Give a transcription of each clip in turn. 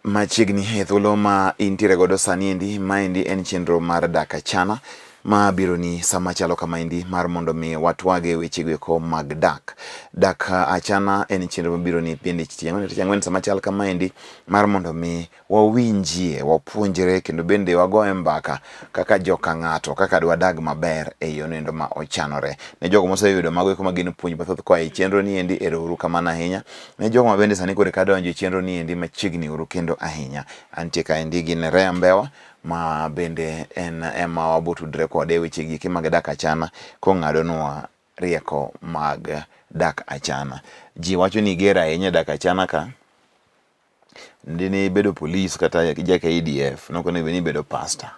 Machiegni e thuolo ma intiere godo sani endi, maendi en chenro mar Dak Achana ma bironi sama chalo kamaendi mar mondo mi watwage wechego eko mag dak. Dak Achana en chenro mabironi bende tich ang'wen ka tich ang'wen sama chal kamaendi mar mondo mi wawinjie, wapuonjre kendo bende wagoye mbaka kaka joka ng'ato kaka dwadag maber e yo noendo ma ochanore. Ne jogo moseyudo mago eko ma gin puonj mathoth koa e chenro ni endi, ero uru kamano ahinya. Ne jogo ma bende sani koro eka donjo e chenro ni endi machiegni uru kendo ahinya. Antie kaendi gi Nerea Mbewa ma bende en ema wabotudre kode e weche gi eki mag dak achana kong'adonwa rieko mag dak achana. Ji wacho ni iger ahinya e dak achana ka. Dine ibedo polis kata ja KDF, nok onego bed ni ibedo pastor.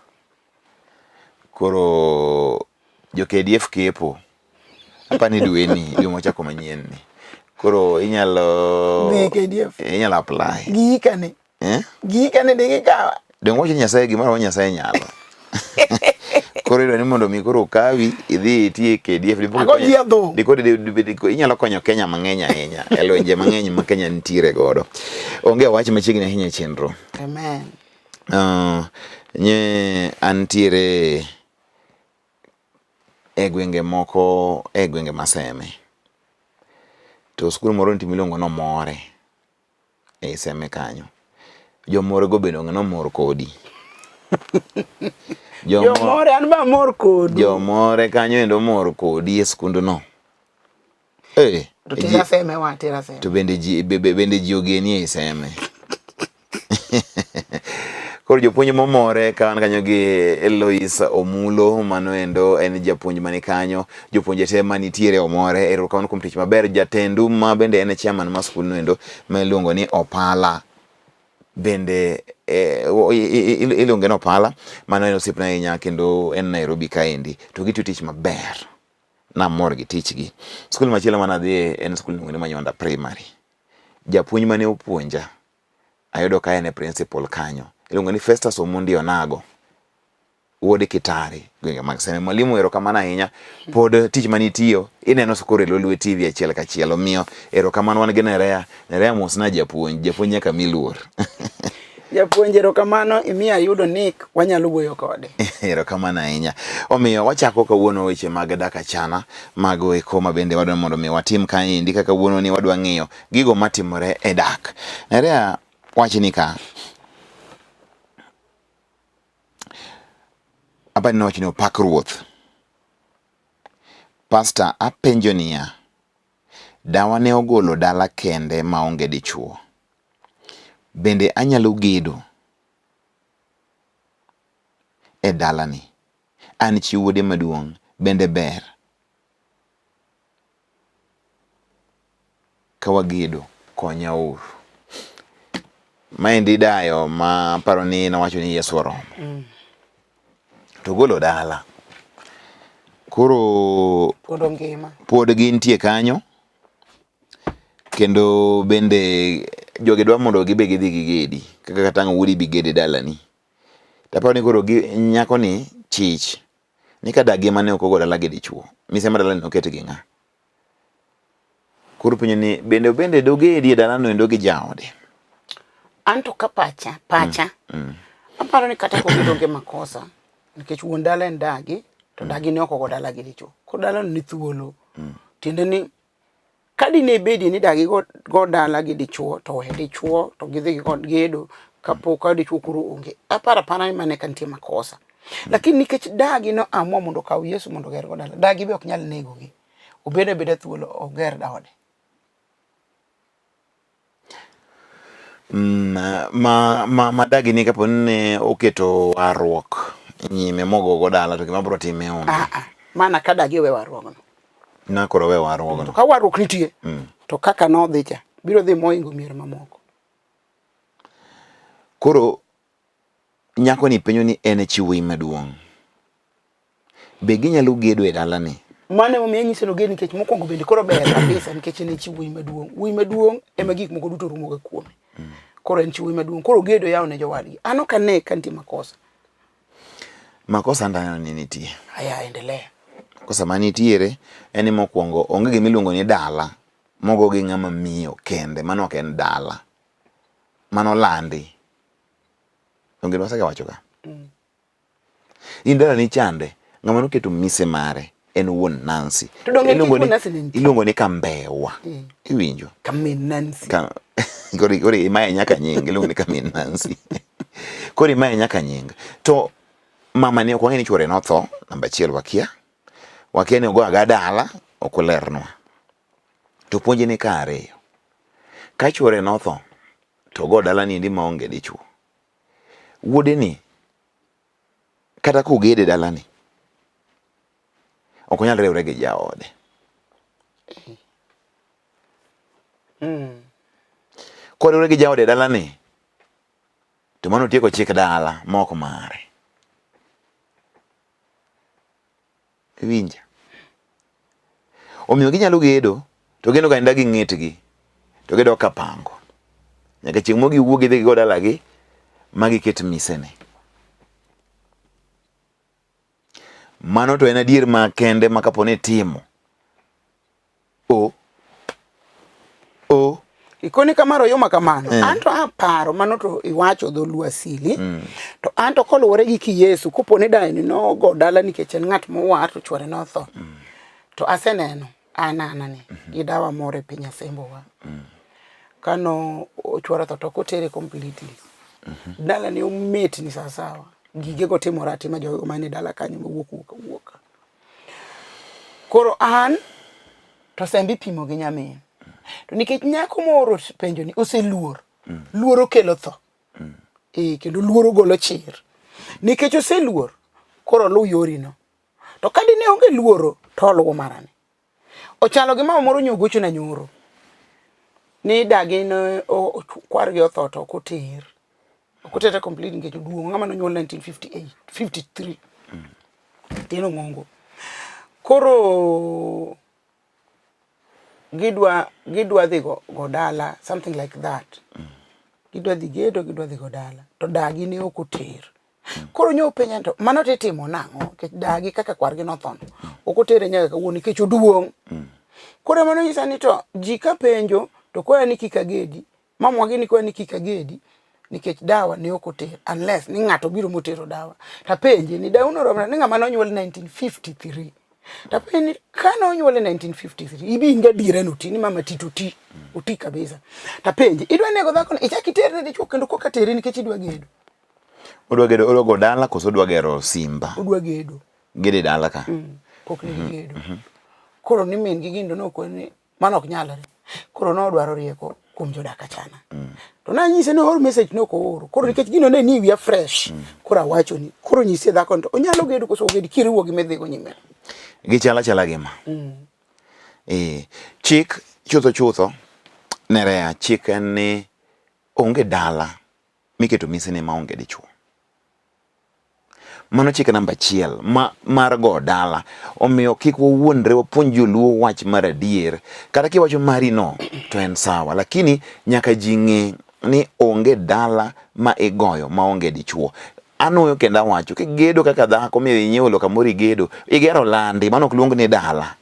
Koro jo KDF kepo, apani dwe ni, dwe mwachako manyien ni. Koro inyalo Dhi KDF. inyalo apply. Giikane. Eh? Giikane de gikawa. Donge wacho Nyasaye gimoro amora Nyasaye nyalo. Koro idwa ni mondo mi koro okawi idhi iti e KDF dipo Ago ji adhong'. dipo inyalo konyo Kenya mang'eny ahinya e lwenje mang'eny ma Kenya nitiere godo. Onge wach machiegni ahinya e chenro. Amen. Nye antiere e gwenge moko e gwenge ma Seme. To skul moro nitie miluongo ni Omore. e Seme kanyo. Jomore go bende ong'e mor kodi. Jomore an ba mor kodu. Jomore kanyo endo mor kodi e skundno. Eh. To tera Seme wa tera Seme. To bende ji bende ji ogeni e Seme. Koro jopuonj momore ka wan kanyo gi Elois Omulo, mano endo en japuonj mani kanyo. Jopuonje te manitiere omore, erokamano kuom tich maber. Jatendu ma bende en chairman mar skul no endo ma iluongo ni Opala bende eh, iluonge ni Opala, mano en osiepna ahinya kendo en Nairobi kaendi. To gitiyo tich maber, namor gi tichgi. Skul machielo mane adhiye en skul miluongo ni Manywanda Primary. Japuonj mane opuonja ayudo ka en e principal kanyo iluongo ni Festus Omondi Onago wuod Kitare gwenge mag Seme. Mwalimu erokamano ahinya pod tich mane itiyo ineno koro e Lolwe TV achiel kachiel omiyo erokamano wan gi Nerea. Nerea mosna japuonj, japuonj nyaka mi luor. Japuonj erokamano imiyo ayudo Nick wanyalo wuoyo kode. Erokamano ahinya. Omiyo wachako kawuono weche mag dak achana mago eko ma bende wadwa mondo mi watim kaendi kaka kawuono ni wadwa ng'iyo gigo matimore e dak. Nerea wachni ka apani nowacho ni opak ruoth. Pasta apenjo niya, dawa ne ogolo dala kende maonge dichuo. Bende anyalo gedo e dalani? An chi wuode maduong' bende ber ka wagedo? Konya uru. Maendi dayo ma aparo ni nowacho ni Yesu oromo. To ogolo dala. Koro Pod ongima. pod gintie kanyo kendo bende jogi dwa mondo gibe gidhi gigedi kaka kata ang' wuodi bi ged e dalani. Taparo ni koro gi nyako ni chich ni ka dagi ema ne ok ogo dala gi dichuo mise ma dalani noket gi ng'a? Koro penjo ni bende bende dogedi e dalano endo gi jaode? Anto ka pacha, pacha. Aparo ni kata kobedo onge makosa nikech wuon dala en dagi to dagi ne ok ogo dala gi dichuo. Koro dalano ni thuolo. Tiende ni Ka dine bedie ni dagi go dala gi dichuo to we dichuo to gidhi gigo gedo kapok ka dichuo koro onge. Aparo apara ni mano eka nitie makosa. Lakini nikech dagi no amua mondo okaw Yesu mondo oger go dala, dagi be ok nyal negogi. Obed abeda thuolo oger ode. Ma dagi ni kapo ni ne oketo warruok nyime mogogo dala to gima bro time onge. Ah, ah. Mana ka dagi owe warruogno. Na koro owe warruogno. To ka warruok nitie, to kaka nodhi cha, biro dhi mohingo mier mamoko. Koro nyako ni penjo ni en e chi wuoyi maduong'. Be ginyalo gedo e dalani? Mano emomiyo anyise ni oged nikech mokwongo bende koro ber kabisa nikech en e chi wuoyi maduong'. Wuoyi maduong' ema gik moko duto rumoga kuome. Koro en chi wuoyi maduong'. Koro ogedo yawo ne jowadgi. An ok ane ka nitie makosa. Makosa anto aneno ni nitie. Aya, endelea. Kosa ma nitiere en ni mokwongo onge gima iluongo ni dala mogo gi ng'ama miyo kende, mano ok en dala. Mano landi. Donge wasega wacho ka? In dala ni chande, ng'ama noketo mise mare en wuon Nancy. To donge Iluongo nikech ni, wuon Nancy ne nitie? iluongo ni Kambewa. Iwinjo? Kamin Nancy. Ka, koro koro imaye nyaka nying, iluongo ni Kamin Nancy. Koro imaye nyaka nying. To mama ni ok wang'e ni chuore notho, namba achiel wakia. Wakia ni ogo aga dala, ok olernwa. To puonj ni ka ariyo. Ka chuore notho, to ogo dala niendi maonge dichuo. Wuode ni, kata kogedo e dalani, ok onyal riwre gi jaode. Koriwre gi jaode e dalani, to mano otieko chik dala ma ok mare. Iwinja? Omiyo ginyalo gedo to geno ga gi ng'etgi to gidok ka pango. Nyaka chieng' moro giwuog gidhi gigo dalagi ma giket misene. Mano to en adier ma kende ma kapo ni itimo o o Ikoni kamaro yoma kamano. Mm. Anto aparo mano to iwacho dholuo asili. Mm. To anto koluwore gi kiyesu kopo ni dani nogo dala nikech en ng'at mowar to chwore notho. Mm. To aseneno an anani mm -hmm. gi dawa moro e piny Asembowa. Mm. Kano chwore otho to ok otere completely. Mm -hmm. Dala ne omit ni sawasawa. Gigego timore atima jogo mane dala kanyo mowuok wuok wuok. Koro an to sembe ipimo gi nyamin. To nikech nyako moro penjo ni oseluor, mm. luoro kelo tho. Mm. E, kendo luoro golo chir. Nikech oseluor, koro oluw yorino. To ka dine onge luoro, to oluwo marani. Ochalo gi mama moro nyo gochona nyoro. Ni dagi ne kwargi otho to ok oter. Ok otere complete nikech oduong' ng'ama nonyuol 1958, 53. Mm. Tin ong'ongo. Koro gidwa gidwa dhi go, go dala something like that. Mm. Gidwa dhi gedo, gidwa dhi go dala. To dagi ne ok oter. Mm. Koro nyo penja to mano titimo nang'o? Nikech dagi kaka kwargi nothono. Mm. Ok otere nyaka kawuono nikech oduong'. Mm. Koro mano nyisa ni to ji ka penjo to koya ni kik agedi. Mamwa gini koya ni kik agedi nikech dawa ne ok oter unless ni ng'ato biro motero dawa. Tapenje ni dawa noromo ni ng'ama nonyuol 1953. Tapenje ni kane onyuol 1953 ibi in gadiera ni oti ni mama ti to oti oti kabisa. Tapenje idwa nego dhako ichak iterne dichuo kendo koka tere nikech idwa gedo. Odwa gedo odwa go dala koso odwa gero simba? Odwa gedo. Gedo e dala ka? Mm, pok ne gigedo. Mm -hmm. Koro ni min gi gindo nokoni mano ok nyalre. Koro nodwaro rieko kuom jodak achana. Mm. To nanyise ni or message ne ok ooro. Koro nikech gino ne ni wiya fresh. Mm. Koro awacho ni koro nyisie dhako to onyalo gedo koso oged kiriwo gi medhigo nyime. Gichal achala gima. Mm. Eh, chik chutho chutho nerea chik en ni onge dala miketo misene maonge dichuo. Mano chik namba achiel ma mar go dala. Omiyo kik wawuondre wapuonj joluo wach mar adier. Kata kiwacho mari no to en sawa, lakini nyaka ji ng'e ni onge dala ma igoyo maonge dichuo. Anuoyo kendo awacho, kigedo kaka dhako mi inyiewo lo kamoro igedo, igero landi, mano ok luong ni dala.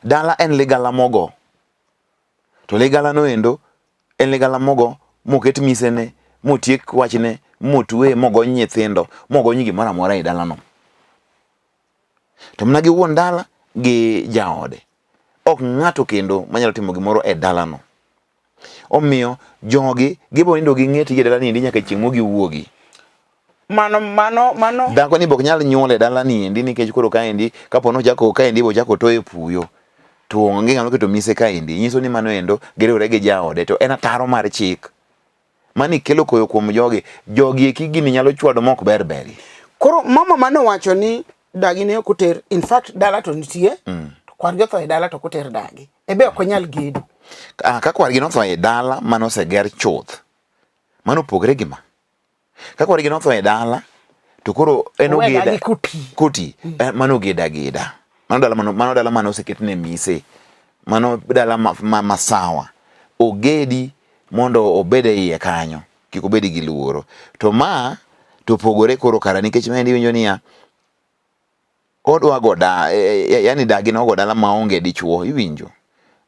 Dala en ligala mogo. To ligala noendo en ligala mogo moket misene, motiek wachne, motwe, mogony nyithindo, mogony gimoro amora e dalano. To mana gi wuon dala gi jaode. Ok ng'ato kendo manyalo timo gimoro e dalano. Omiyo jogi gibo nindo gi ng'etgi e dalani endi nyaka chieng' mogiwuogi. Mano mano mano Dhako ni bok nyal nyuol e dala ni endi nikech koro kaendi kapo ni ochako kaendi bochako toye puyo to onge ng'ama oketo mise kaendi nyiso ni mano endo giriwre gi jaode to en ataro mar chik. Mani kelo koyo kuom jogi. Jogi eki gini nyalo chwado mok ber bergi. Koro mama mane owacho ni dagi ne ok oter in fact dala to nitie mm. to kwargi otho e dala to ok oter dagi ebe ok onyal gedo. Ah, ka kwargi notho e dala mane oseger chuth mano opogre gi ma. Ka kwargi notho e dala to koro en ogeda koti, koti mm. eh, mano ogeda ageda. Mano dala mano, mano dala mane oseketne mise. Mano dala ma, ma, masawa. Ogedi mondo obed e iye kanyo kik obed gi luoro. To ma to opogore koro kara nikech maendi iwinjo niya Odwa go da, e, e, yani dagi nogo dala maonge dichuo, iwinjo?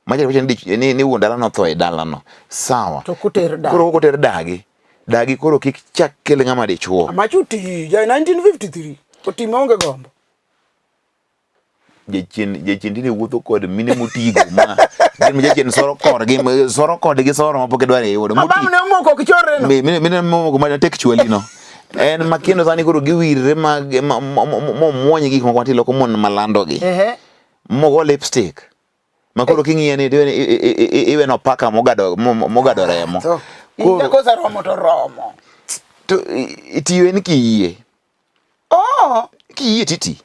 Macha wacho ni, ni, ni wuon dala notho e dalano. Sawa. To koter dagi. Koro koter dagi. Dagi koro kik chak kel ng'ama dichuo. Macho ti, ja 1953. Oti maonge gombo. Jachien jachien tinde wuotho kod mine motigo ma gin ma jachien soro korgi soro kodgi soro ma pok idwaro yudo. Mabam ne omoko ok chorre no. Mine mine momoko ma tek chwali no. En ma kendo sani koro giwirre ma momuony gik moko matin loko mon malandogi. Ehe. Mogo lipstick. Ma koro king'iye ni iwe no paka mogado mogado remo. Koro kosa romo to romo. To itiyo en kiyie. Oh, kiyie titi.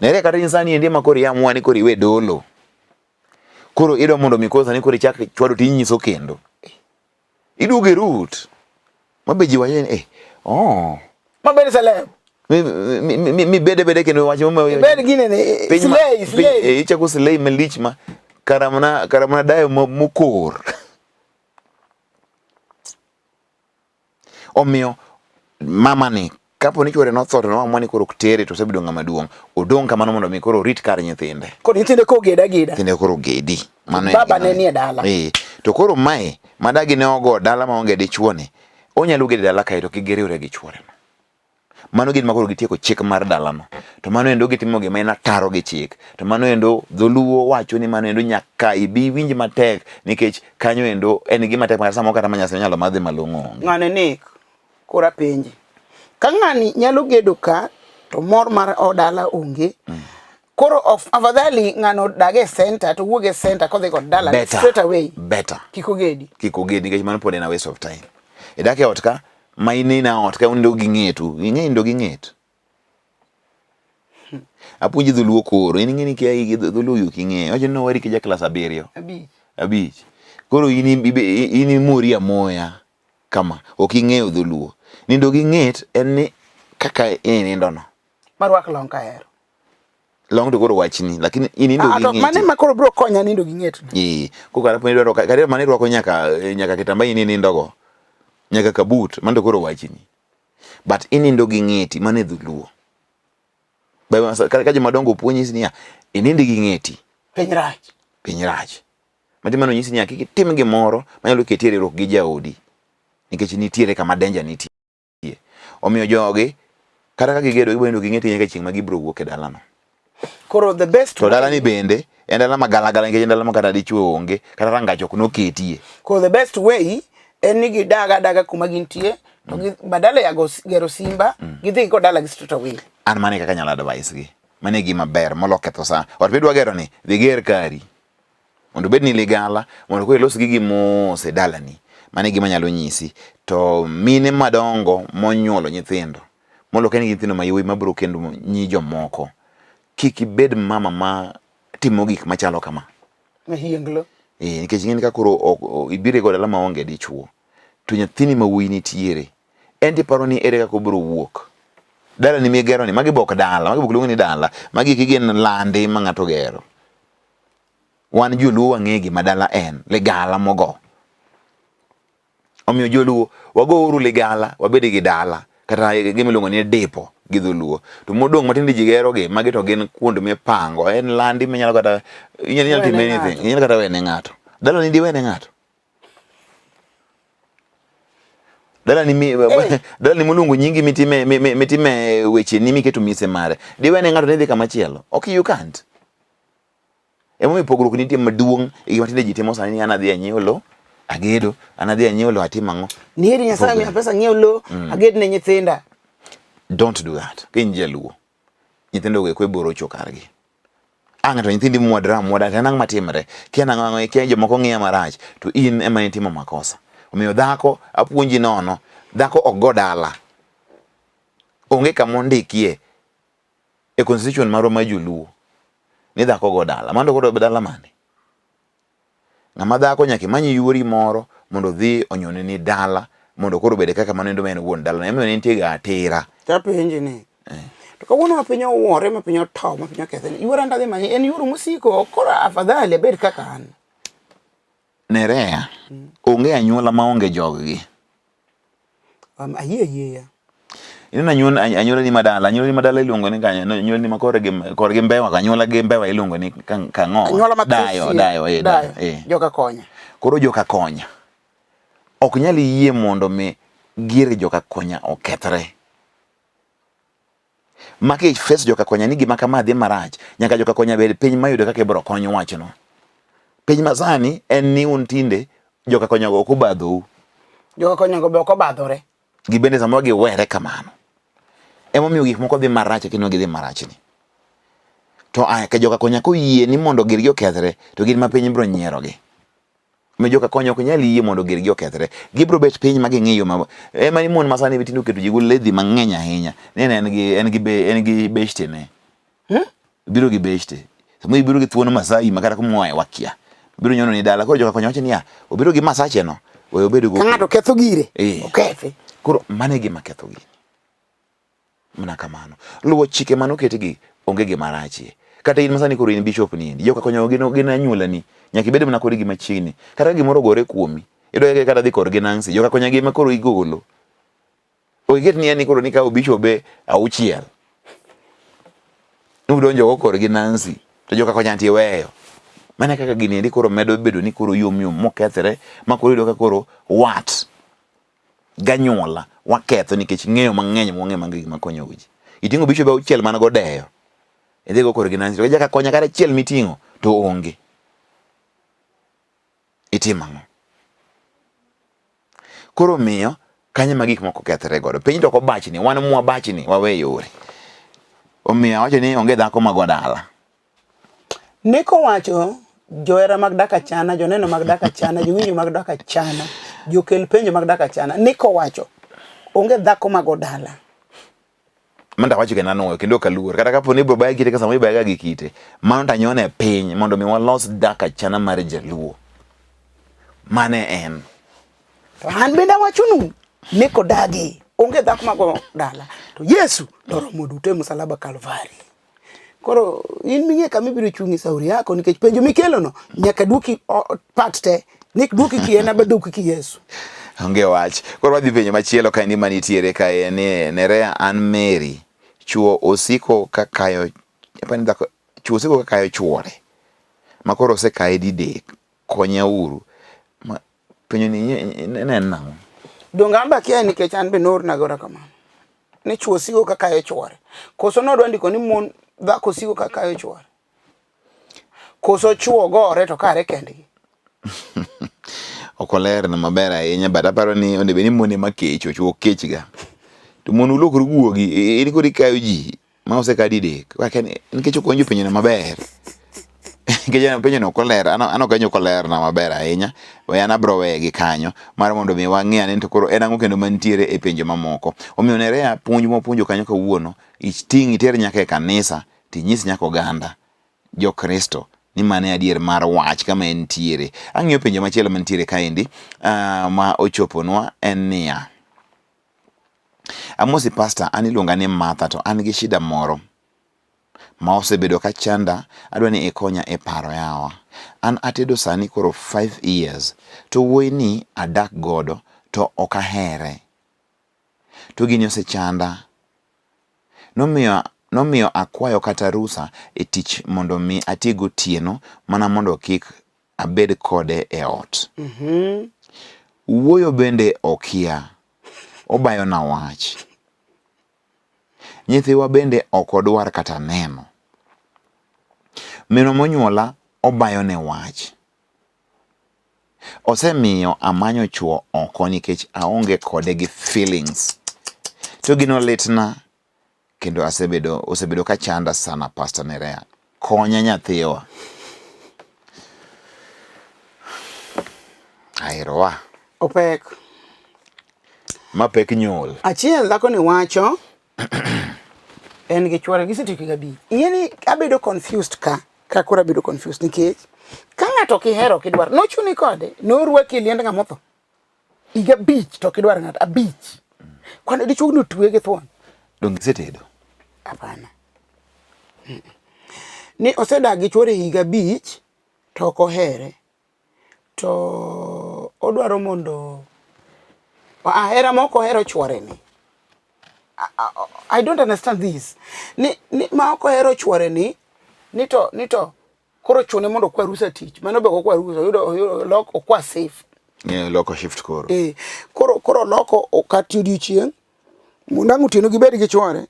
Nere kata in sani endi ma koro iamua ni koro iwe dolo. Koro idwa mondo mi koro sani koro ichak chwado tinyiso kendo. Iduogo e root. Ma be ji wacho ni eh, oh. Ma bede celeb. Mi mi bede bede kendo wacho ma bed gine ne slay slay. Eh, ichako slay malich ma karamna karamna dayo mokor. Omiyo mama ni kapo ni chwore notho to noamua ni koro ok tere to osebedo ng'ama duong', odong' kamano mondo mi koro orit kar nyithinde. Koro nyithinde koro oged ageda. Nyithinde koro ogedi. Mano baba ne nie dala. Eh, to koro mae madagi ne ogo dala maonge dichuo ni, onyalo gedo dala kae to kik giriwre gi chwore no. Mano gin ma koro gitieko chik mar dalano. To mano endo gitimo gima en ataro gi chik. To mano endo dholuo wacho ni mano endo nyaka ibi iwinj matek nikech kanyo endo en gima tek ma samoro kata ma Nyasaye nyalo madhi malong'o onge. Ng'ane nek koro apenji. Ka ng'ani nyalo gedo ka to mor mar odala onge. Koro of afadhali ng'ano odag e center to wuog e center kodhi kod dala straight away. Better. Kik ogedi. Kik ogedi nikech mano pod en a waste of time. Idak e ot ka ma ineno ot ka unindo gi ng'etu, ing'e nindo gi ng'et. Apuonji dholuo koro, in ing'e ni kia dholuo ok ing'eyo. Wacho ni nowari kija klas abiriyo. Abich. Abich. Koro in in imori amoya kama, ok ing'eyo dholuo. Nindo gi ng'et en ni kaka inindo no. Marwak long kahero. Long to koro wachni, lakini inindo ah, gi ng'et. Mane ma koro bro konya nindo gi ng'et. Eh, koro kata idwaro kata mane irwako nyaka nyaka kitamba in inindo go. Nyaka kabut, mano to koro wachni. But inindo gi ng'eti, mano e dholuo. Ka joma dongo puonji niya, inind gi ng'eti. Piny rach. Piny rach. Mati mano nyisi niya, kik itim gimoro manyalo keti e riwruok gi jaodi. Nikech nitiere kama danger nitie. Omiyo jogi kata ka gigedo gibiro nindo gi ng'etgi nyaka chieng' ma gibiro wuok e dalano. Koro the best To dalani bende en dala ma galagala nikech en dala ma kata dichuo onge kata rangach ok noketie. Koro the best way en ni gidag adaga kuma gintie to gi badala ya gero simba gidhi go dala gi straight away. An mano e kaka anyalo advice gi. Mano e gima ber molo ketho sa. Ot midwa gero ni dhi ger kari. Mondo obed ni ligala, mondo koro ilos gigi mos e dalani. Mano e gima anyalo nyisi. To mine madongo monyuolo nyithindo, molo ka in gi nyithindo ma yawuoyi mabiro kendo nyi jomoko, kik ibed mama ma timo gik machalo kama. Mahienglo. Eh, nikech ing'eni ka koro ibiro go dala maonge dichuo, to nyathini ma wuoyi nitiere, en to iparo ni ere kaka obiro wuok. Dalani migero ni, magi be ok dala, magi be ok luong ni dala, magi eki gin landi ma ng'ato ogero. Wan joluo wang'e gima dala en, ligala mogo. Omiyo joluo wagouru ligala wabed gi dala kata gima iluongo ni dipo gi dholuo. To modong' matinde ji gero gi magi to gin kuond mipango en landi minyalo kata inyalo timo anything inyalo kata wene ng'ato. Dalani diwene ng'ato? Dalani mi hey. Dalani moluongo nyingi mitime mitime wecheni miketo mise mare. Diwene ng'ato ni dhi kama chielo. Ok you can't. Emomiyo pogruok nitie maduong' e gima tinde ji timo sani ni an adhi anyiew lo agedo, an adhi anyiew lo atim ang'o. Nieri Nyasaye miya pesa anyiew lo mm. aged ne nyithinda. Don't do that. Ka in jaluo, nyithindo go eko ibiro rocho kargi. Ang' to nyithindi muodre amuoda to en ang' matimre. Kia nang'o ang'o kia jomoko ng'iya marach to in ema itimo makosa. Omiyo dhako apuonji nono, dhako ok go dala. Onge kama ondikie e constitution marwa ma joluo ni dhako go dala. Mano to koro dala mane? Ng'ama dhako nyaka imany yuori moro mondo odhi onyone ni dala mondo koro obed kaka mano endo ma en wuon dala. Emomiyo ne nitie ga atira. Tapenji ni. Eh. To kawuono ma piny owuore ma piny otow ma piny okethore. Yuora ndadhi manye en yuoro mosiko koro afadhali abed kaka an. Nerea, onge anyuola maonge joggi. Ayie ayieya. Ineno anyuola anyuola ni madala, anyuola ni madala iluongo ni kanya, anyuola ni makore gi kor gi mbewa, anyuola gi mbewa iluongo ni kang'o. Anyuola ma dayo, dayo, eh, dayo, eh. Joka konya. Koro joka konya. Ok nyal yie mondo mi gir joka konya okethre. Ma ki face joka konya ni gima kama dhi marach, nyaka joka konya bed piny mayudo kaka ibiro kony wachno. Piny masani en ni un tinde joka konya go ok obadhou. Joka konya go be ok obadhore. Gibende samoro giwere kamano. Emomiyo gik moko dhi marach kendo gidhi marachni. To aya ka joka konya koyie ni mondo girgi okethre to gin ma piny biro nyierogi. Omiyo joka konya ok nyal yie mondo girgi okethre. Gibiro bet piny ma ging'iyo ma ema ni mon masani tinde oketo ji gi ledhi mang'eny ahinya. Nene en gi en gi be en gi beshte ne. Hmm? Biro gi beshte. Samoro ibiro gi thuon Masai ma kata kuma oaye wakia. Obiro nyono ni dala. Koro joka konya wacho niya, obiro gi Masache no, we obed go. Ka ng'ato ketho gire, eh. okethi. Koro mano e gima ketho gini. Mana kamano. Luwo chike mane oketgi onge gima rachie. Kata in masani koro in bishop ni endi, joka konya gin gin anyuolani, nyaka ibed mana kodgi machiegni. Kata gimoro ogore kuomi, idwa kata dhi korgi Nancy, joka konya gi ema koro igolo. Ok iket ni yani koro nikawo bishobe auchiel. Nudonjo go korgi Nancy, to joka konya to iweyo. Mano e kaka gini endi koro medo bedo ni koro yom yom mokethre ma koro iyudo ka koro wat ganyuola waketho nikech ng'eyo mang'eny mwang'eyo mag gik makonyo ji. Iting'o bishobe auchiel man godeyo, idhi go korgi Nancy, to jaka konya kata achiel miting'o to onge. Itimo ang'o? Koro miyo kanyo ma gik moko kethre godo. Piny to ok obachni, wan mwa bachni wawe yore. Omiyo awacho ni onge dhako ma go dala. Neko wacho johera mag dak achana, joneno mag dak achana, jowinjo mag dak achana, jokel penjo mag dak achana. Neko wacho onge dhako ma go dala. Mano tawacho kendo anuoyo kendo ok aluor. Kata kapo ni ibiro baya kite ka samoro ibayaga gi kite. Mano tanyone piny mondo mi walos dak achana mar jaluo. Mane en. To an bende awachonu neko dagi onge dhako ma go dala to Yesu to oromo duto e musalaba Kalvari. Koro in ming'e kama ibiro chung'e sauri yako nikech penjo mikelono nyaka duoki part te nik duoki ki en abaduoki ki Yesu. Onge wach. Koro wadhi penjo machielo kaendi manitiere kae ni Nerea an Mary chuo osiko ka kayo apani dhako chuo osiko ka kayo chuore ma koro osekaye didek konya uru. Ma penjo ni ne en nang'o? Donge an be akia nikech an be noorna gora kamano. Ni chuo siko ka kayo chuore. Koso nodwa ndiko ni mon dhako siko ka kayo chuore. Koso chuo gore to kare kendgi. Ok olerna maber ahinya but aparo ni onego bed ni mon ema kecho, chuo ok kechga. To mon ulokru guogi, in koro ikayo ji ma oseka didek. Nikech ok owinjo penjono maber. Nikech penjono ok oler, an ok awinjo kolerna maber ahinya. We an abiro weye gi kanyo mar mondo mi wang'i ane to koro en ang'o kendo mantiere e penjo mamoko. Omiyo Nerea puonj mwapuonjo kanyo kawuono, iting' iter nyaka e kanisa tinyis nyaka oganda jo-Kristo ni mano e adier mar wach kama entiere. Ang'iyo penjo machielo mantiere kaendi uh, ma ochoponwa en niya. Amosi pasta, an iluonga ni Martha to an gi shida moro ma osebedo ka chanda, adwa ni ikonya e paro yawa. An atedo sani koro 5 years to wuoyi ni adak godo to ok ahere. To gini osechanda. Nomiyo, nomiyo akwayo kata rusa e tich mondo mi ati gotieno mana mondo kik abed kode e ot. Mm -hmm. Wuoyo bende okia, obayona wach. Nyithiwa bende ok odwar kata neno. Minwa monyuola obayone wach. Osemiyo amanyo chuo oko nikech aonge kode gi feelings. To gino litna kendo asebedo osebedo ka chanda sana Pastor Nerea. Konya nyathiwa. Aherowa. Opek. Ma pek nyuol. Achiel dhako ni wacho en gi chwore gisetieko higa abich. Ing'e ni abedo confused ka ka koro abedo confused nikech ka ng'ato ok ihero ok idwar nochuni kode norwaki e liend ng'ama otho higa abich to ok idwar ng'ato abich kwani dichuog ni otwe gi thuon. Donge isetedo? Hapana. Ni osedak gi chwore higa abich to ok ohere. To odwaro mondo ahera mok ohero chwore ni. I don't understand this. Ni, ni ma ok ohero chuore ni, ni to, ni to koro chune mondo okwa rusa tich. Mano be ok okwa rusa, oyudo, oyudo lok okwa safe. Yeah, loko shift koro. Eh, koro koro loko okati odiochieng' mondo ang' otieno gibed gi chuore.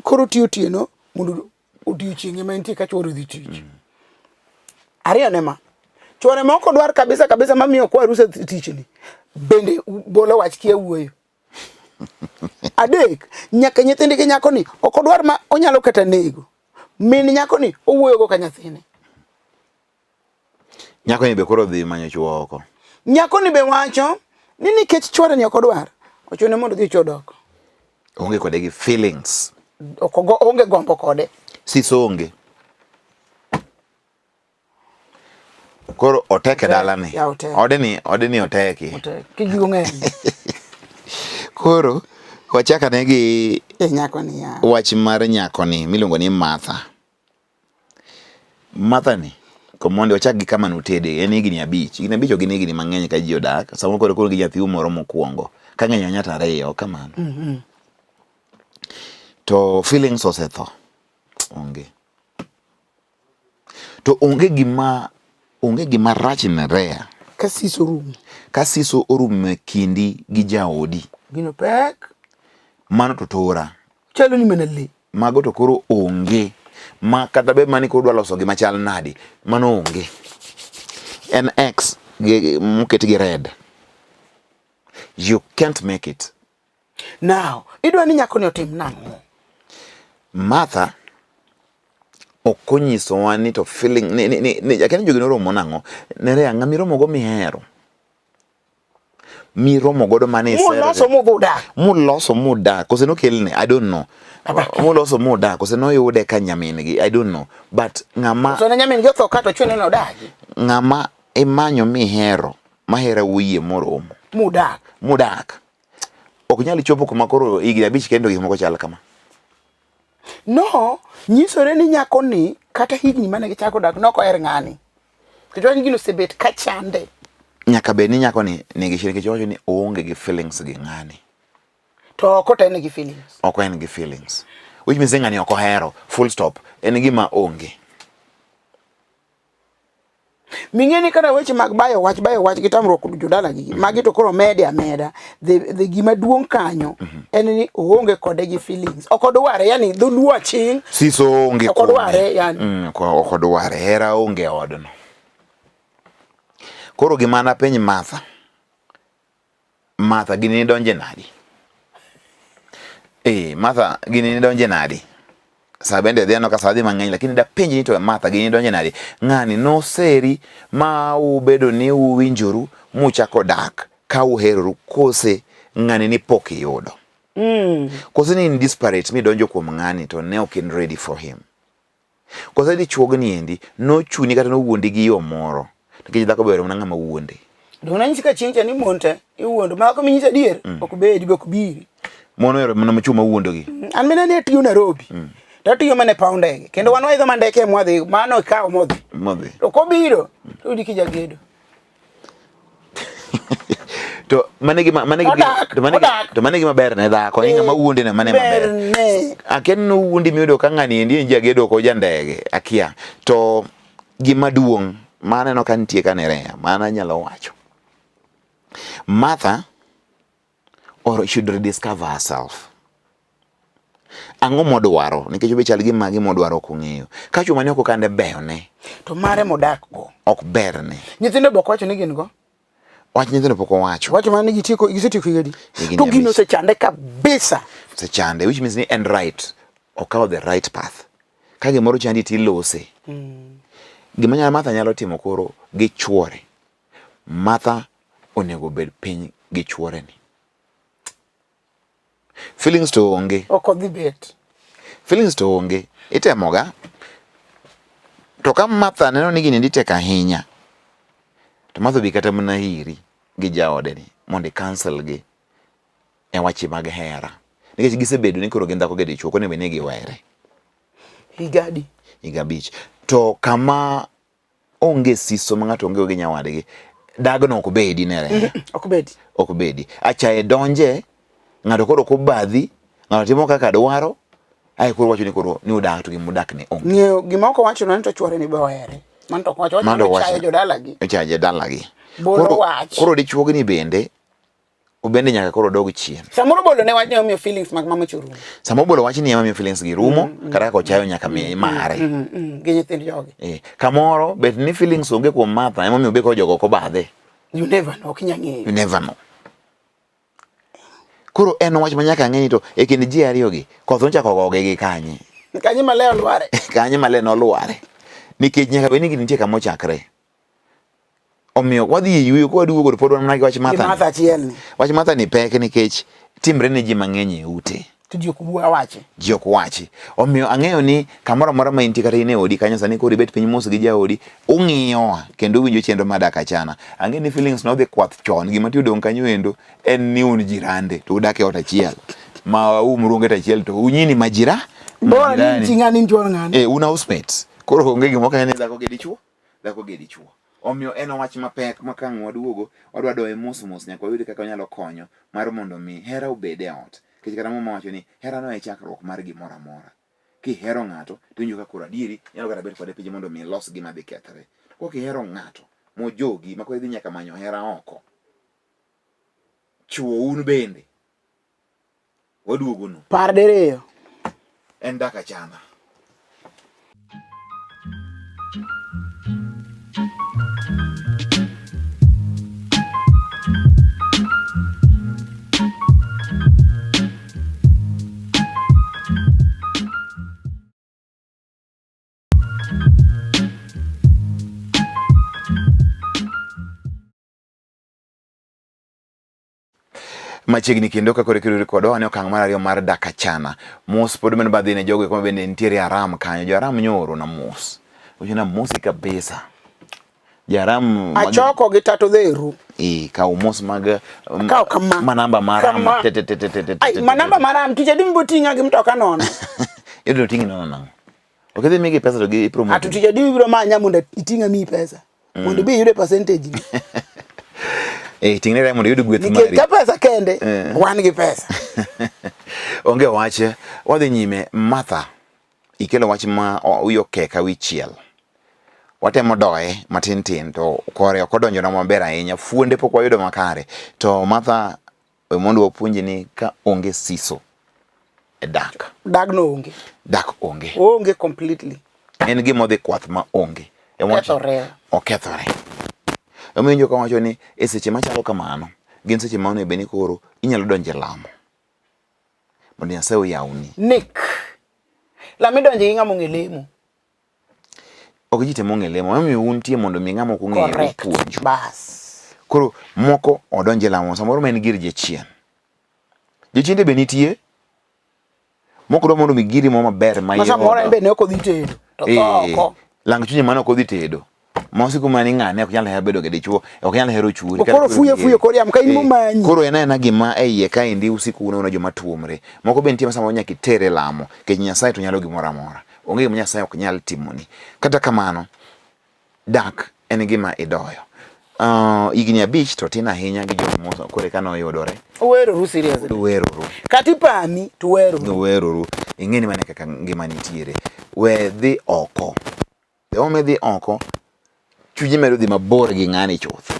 Koro otiyo otieno mondo odiochieng' ema entie ka chuore odhi tich. Ariyo ne ma. Chuore ma ok odwar kabisa kabisa mamiyo okwa rusa tich ni. Bende bolo wach kia wuoyo. Adek, nyaka nyithindi gi nyakoni ok odwar ma onyalo kata nego. Min nyakoni owuoyogo ka nyathine. Nyakoni be koro dhi manyo chuo oko. Nyakoni be wacho ni nikech chwore ni ok odwar, ochune mondo odhi ochod oko. Onge kode gi feelings. Ok onge gombo kode. Siso onge. Koro otek e dalani. Odeni, odeni oteki. Otek. Kigigo ng'eny. Koro wachak ane gi e nyakoni ya. Wach mar nyakoni miluongo ni Martha. Martha ni komondi wachak gi kama notede en higni abich. Higni abich ok gin higni mang'eny ka ji odak. Samoro koro koro gi nyathiu moro mokwongo. Ka ng'eny ahinya to ariyo kamano. To feelings osetho. Onge. To onge gima onge gima rach ne Rea. Ka siso orumo. Ka siso orumo e kindi gi jaodi. Gino pek. Mano to tora. Chalo ni mana lee. Mago to koro onge. Ma kata bed mani koro dwa loso gima chal nadi, mano onge. En X moket gi red. You can't make it. Now, idwa ni nyako ni otim nang'o? Martha ok onyisowa ni to feeling ni ni ni, ni akia ni jogi noromo nang'o. Nerea ng'ama iromo go mihero. Miromo godo mane isero. Muloso mudak. Muloso mudak. Kose nokelne, I don't know. Muloso mudak, kose noyude ka nyamin gi, I don't know. But ng'ama So ne nyamin gi otho ka to chune nodagi. Ng'ama imanyo mihero, mahera uyie moromo. Mudak. Mudak. Ok nyal chopo kuma koro higni abich kendo gik moko chal kama. No, nyisore ni nyako ni kata higni mane gichako dak nok oher ng'ani. Nikech wach gino osebet ka chande. Nyaka bed ni nyako ni nigi shida nikech owacho ni oonge gi feelings gi ng'ani. To ok oten gi feelings. Ok en gi feelings. Which means ni ng'ani ok ohero, full stop. En gima onge. Ming'e ni kata weche mag bayo wach bayo wach gi tamruok jodalagi magi to koro mede ameda the gima duong' kanyo en ni oonge kode gi feelings ok odware yani dholuo aching' Siso onge ok odware yani ok odware hera onge e odno. Koro gima napenj Martha, Martha gini nidonje nadi? Eh, Martha gini nidonje nadi? Saa bende dhi aneno ka saa dhi mang'eny lakini dapenji ni to Martha gini nidonje nadi? Ng'ani noseri ma ubedo ni uwinjoru muchako dak ka uheroru kose ng'ani ni pok iyudo? Kose ni in desperate midonjo kuom ng'ani to ne ok in ready for him? Koso dichuogni endi nochuni kata nowuondi gi yo moro nikech dhako ber mana ng'ama wuonde. Donge nanyisi ka chieng' cha ni mon te iwuondo ma kaminyisi adier ok bedi be ok biri. Mon ohero mana chwo mawuondogi. An mina ne atiyo Nairobi. To atiyo mana e paw ndege. Kendo wan waidho mana ndeke mwadhi mano ikawo modhi. Modhi. To kobiro to iyudi kijagedo. To mane gima mane gima to mane to mane gima ber ne dhako ni ng'ama wuonde ne mane maber. Akia ni nowuondi miyudo ka ng'ani endi en jagedo ok oja ndege akia. To gima duong' ma aneno ka nitie ka Nerea mano anyalo wacho. Martha or should rediscover herself. Ang'o modwaro nikech obe chal gima gima odwaro ok ong'eyo. Ka chwo mane oko kande beyone. To mare modak go. Ok berne. Nyithindo be ok wacho ni gin go. Wach nyithindo pok owacho. Wacho mana ni gitieko gisetieko higni adi. To gino osechande kabisa. Osechande which means ni en right. Okawo the right path. Ka gimoro chandi tilose. Gima nyalo Martha nyalo timo koro gi chuore. Martha onego obed piny gi chuore ni. Feelings to onge. Ok odhi bet. Feelings to onge. Itemoga. To ka Martha neno ni gini tek ahinya, to Martha obi kata mana iri gi jaode ni mondo i cancel gi e weche mag hera. Nikech gisebedo ni koro gin dhako gi dichuo, ok onego bed ni giwere. Higa adi? Higa abich. To kama onge siso ma ng'ato onge gi nyawadgi, dagno ok bedi nere. Ok bedi. Ok bedi. Achaye donje, ng'ato koro ok obadhi, Ng'ato timo kaka dwaro, ae koro wacho ni koro ni udak to gima udak ne onge. Ng'eyo gima ok owacho no ni to chwore ni be ohere. Mano to ok owacho, owacho ni ochayo jodalagi. Ochayo jodalagi. Bolo wach. Koro dichuogni bende obende nyaka koro dog chien. Samoro bolo ne wach ni omiyo feelings mag mama cha rumo. Sama obolo wach ni ema miyo feelings gi rumo, kata kaka ochayo nyaka mi mare. Gi nyithind jogi. Eh, kamoro bet ni feelings onge kuom Martha emomiyo be koro jogo ok obadhe. You never know, ok inyal ng'eyo. You never know. Koro en wach ma nyaka ng'e ni to e kind ji ariyogi koth nochako ogogi gi kanye. Kanye ma le olware. Kanye ma le nolware. Nikech nyaka bed ni gini nitie kama ochakre. Omiyo wadhi e yueyo kwa duogo to pod wan mana gi wach Martha. Martha achiel ni. Wach Martha ni pek nikech timre ne ji mang'eny e ute. To ji ok wuo wachi. Ji ok wachi. Omiyo ang'eyo ni kamoro amora ma intie kata in e odi kanyo sani koro ibet piny mos gi jaodi, ung'iyowa kendo uwinjo chenro mar Dak Achana. Ang'eyo ni feelings nodhi kwath chon, gima ti odong' kanyo endo en ni un jirande to udak e ot achiel ma uumru onget achiel to unyini majira. Bora ni chi ng'ani in chuor ng'ani. Eh, un housemates. Koro onge gima ok ni dhako gi dichuo, dhako gi dichuo. Omiyo en wach mapek ma ka ang' waduogo, wadwa doye mos mos nyaka wayud kaka wanyalo konyo mar mondo mi hera obed e ot. Nikech kata Muma wacho ni hera no e chakruok mar gimoro amora. Kihero ng'ato to iwinjo ka koro adieri inyalo kata bet kode piny mondo mi ilos gima dhi kethre. Kok ihero ng'ato mojogi ma koro idhi nyaka manyo hera oko, chwo un bende waduogonu. Par diriyo. En dak achana. Machiegni kendo ka koro ikidori kodwa wane okang' mar ariyo mar dak achana. Mos pod men badhi ne jogo kuma bende nitiere Aram kanyo. Jo Aram nyoro na mos. Ocho na mosi kabisa. Jaram achoko gi tatu dheru. Eh, kaw mos mag kaw kama. Manamba maram. Te te te te te. Ai, manamba maram tije dimbo tinga gi mtoka nono. Yudo tingi nono nang'o? Ok idhi migi pesa to gi promote. Ato tije dimi biro manya mondo iting'a mi pesa. Mondo ibi iyude percentage ni. Eh, ting'ne remo mondo iyud gweth mari. Nikech ka pesa kende, wan gi pesa. Onge wach, wadhi nyime. Martha, ikelo wach ma wiyi okeka wichiel. Watemo doye matin tin to kore ok odonjona maber ahinya, fuonde pok wayudo makare. To Martha, we mondo wapuonji ni ka onge siso e dak. Dag no onge. Dak onge. Onge completely. En gima odhi kwath ma onge. Okethore. Okethore. Emomiyo joka wacho ni e seche machalo kamano, gin seche ma onego bed ni koro inyalo donjo e lamo. Mondo Nyasaye oyawni. Nick. Lamo idonje gi ng'ama ong'e lemo. Ok ji te mong'e lemo. Emomiyo untie mondo mi ng'ama ok ong'eyo opuonju. Bas. Koro moko odonje lamo samoro ma en gir jachien. Jochiende be nitie. Moko dwa mondo mi giri mo maber ma Ma samoro en be ne ok odhi tedo. To tho oko. Lang chunye mane ok odhi tedo. Ma osiko mana ni ng'ane ok nyal hero bedo gi dichuo, ok nyal hero chuori. Koro fuyo fuyo kor yamo ka in momanyi. Koro en aena gima e iye kaendi usiko uneno joma tuomre. Moko be nitie ma samoro nyaka itere lamo, nikech Nyasaye to nyalo gimoro amora. Onge gima Nyasaye ok nyal timoni. Kata kamano, dak en gima idoyo. Higni 5 to tin ahinya gi jok mo kore ka noyudore. Uweroru seriously. Uweroru. Kata ipami to uweroru. Uweroru. Ing'e ni mano e kaka ngima nitiere. We dhi oko. The moment idhi oko, chunyi medo dhi mabor gi ng'ani chuth.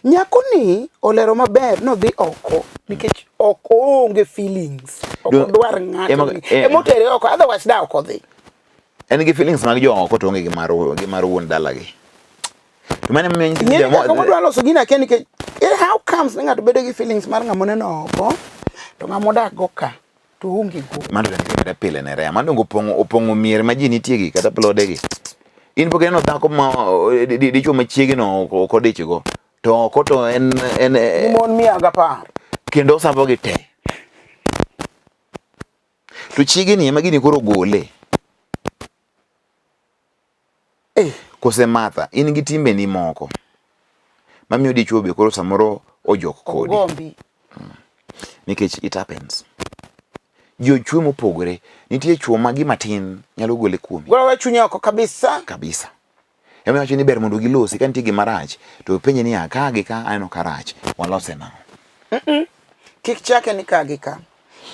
Nyako ni olero maber nodhi oko nikech ok oonge feelings. Ok odwar ng'ato. Emotere oko, otherwise da ok odhi. En gi feelings mag jo oko to onge gi mar gi mar wuon dalagi. To mano emomiyo nyithind Ing'e ni kaka wadwa loso gini akia nikech how comes ni ng'ato bedo gi feelings mar ng'ama oneno oko to ng'ama odak go ka to onge go. Mano to kata pile ne rea. Mano donge opong'o mier ma ji nitie gi kata plode gi. In pok ineno dhako ma dichuo ma chiege no ok odich go. To oko to en Ni mon 110. Kendo osavo gi te. To chiege ni ema gini koro gole. Kose Martha, in gi timbeni moko mamiyo dichuo be koro samoro ojok kodi. Ogombi. Nikech it happens. Ji ochwe mopogore. Nitie chuo ma gima tin nyalo gole kuomi. Golo we chunye oko kabisa. Kabisa. Emomiyo awacho ni ber mondo gilosi ka nitie gima rach to penje niya ka gi ka aneno ka rach walose nang'o. Kik chake ni ka gi ka.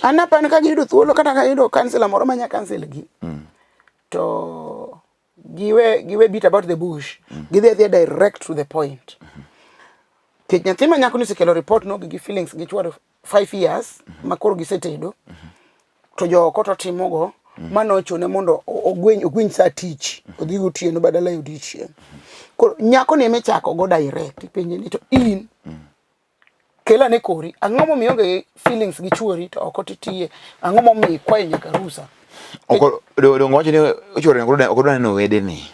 An apani ka giyudo thuolo kata ka giyudo kansela moro manya kansel gi. To giwe beat about the bush. Gidhi adhiya direct to the point. Nikech nyathi ma nyako ni osekelo report no gi feelings gi chwado 5 years ma koro gisetedo. To jooko to timogo mano ochune mondo ogweny ogweny saa tich odhi gotieno badala ya odiochieng'. Koro nyako ni ema ichako go direct ipenje ni to in kel ane kori ang'o momiyo ionge gi feelings gi chuori to oko titiye ang'o momiyo ikwayo nyaka rusa Oko dongo wacho ni chuore ok odwa neno wedene.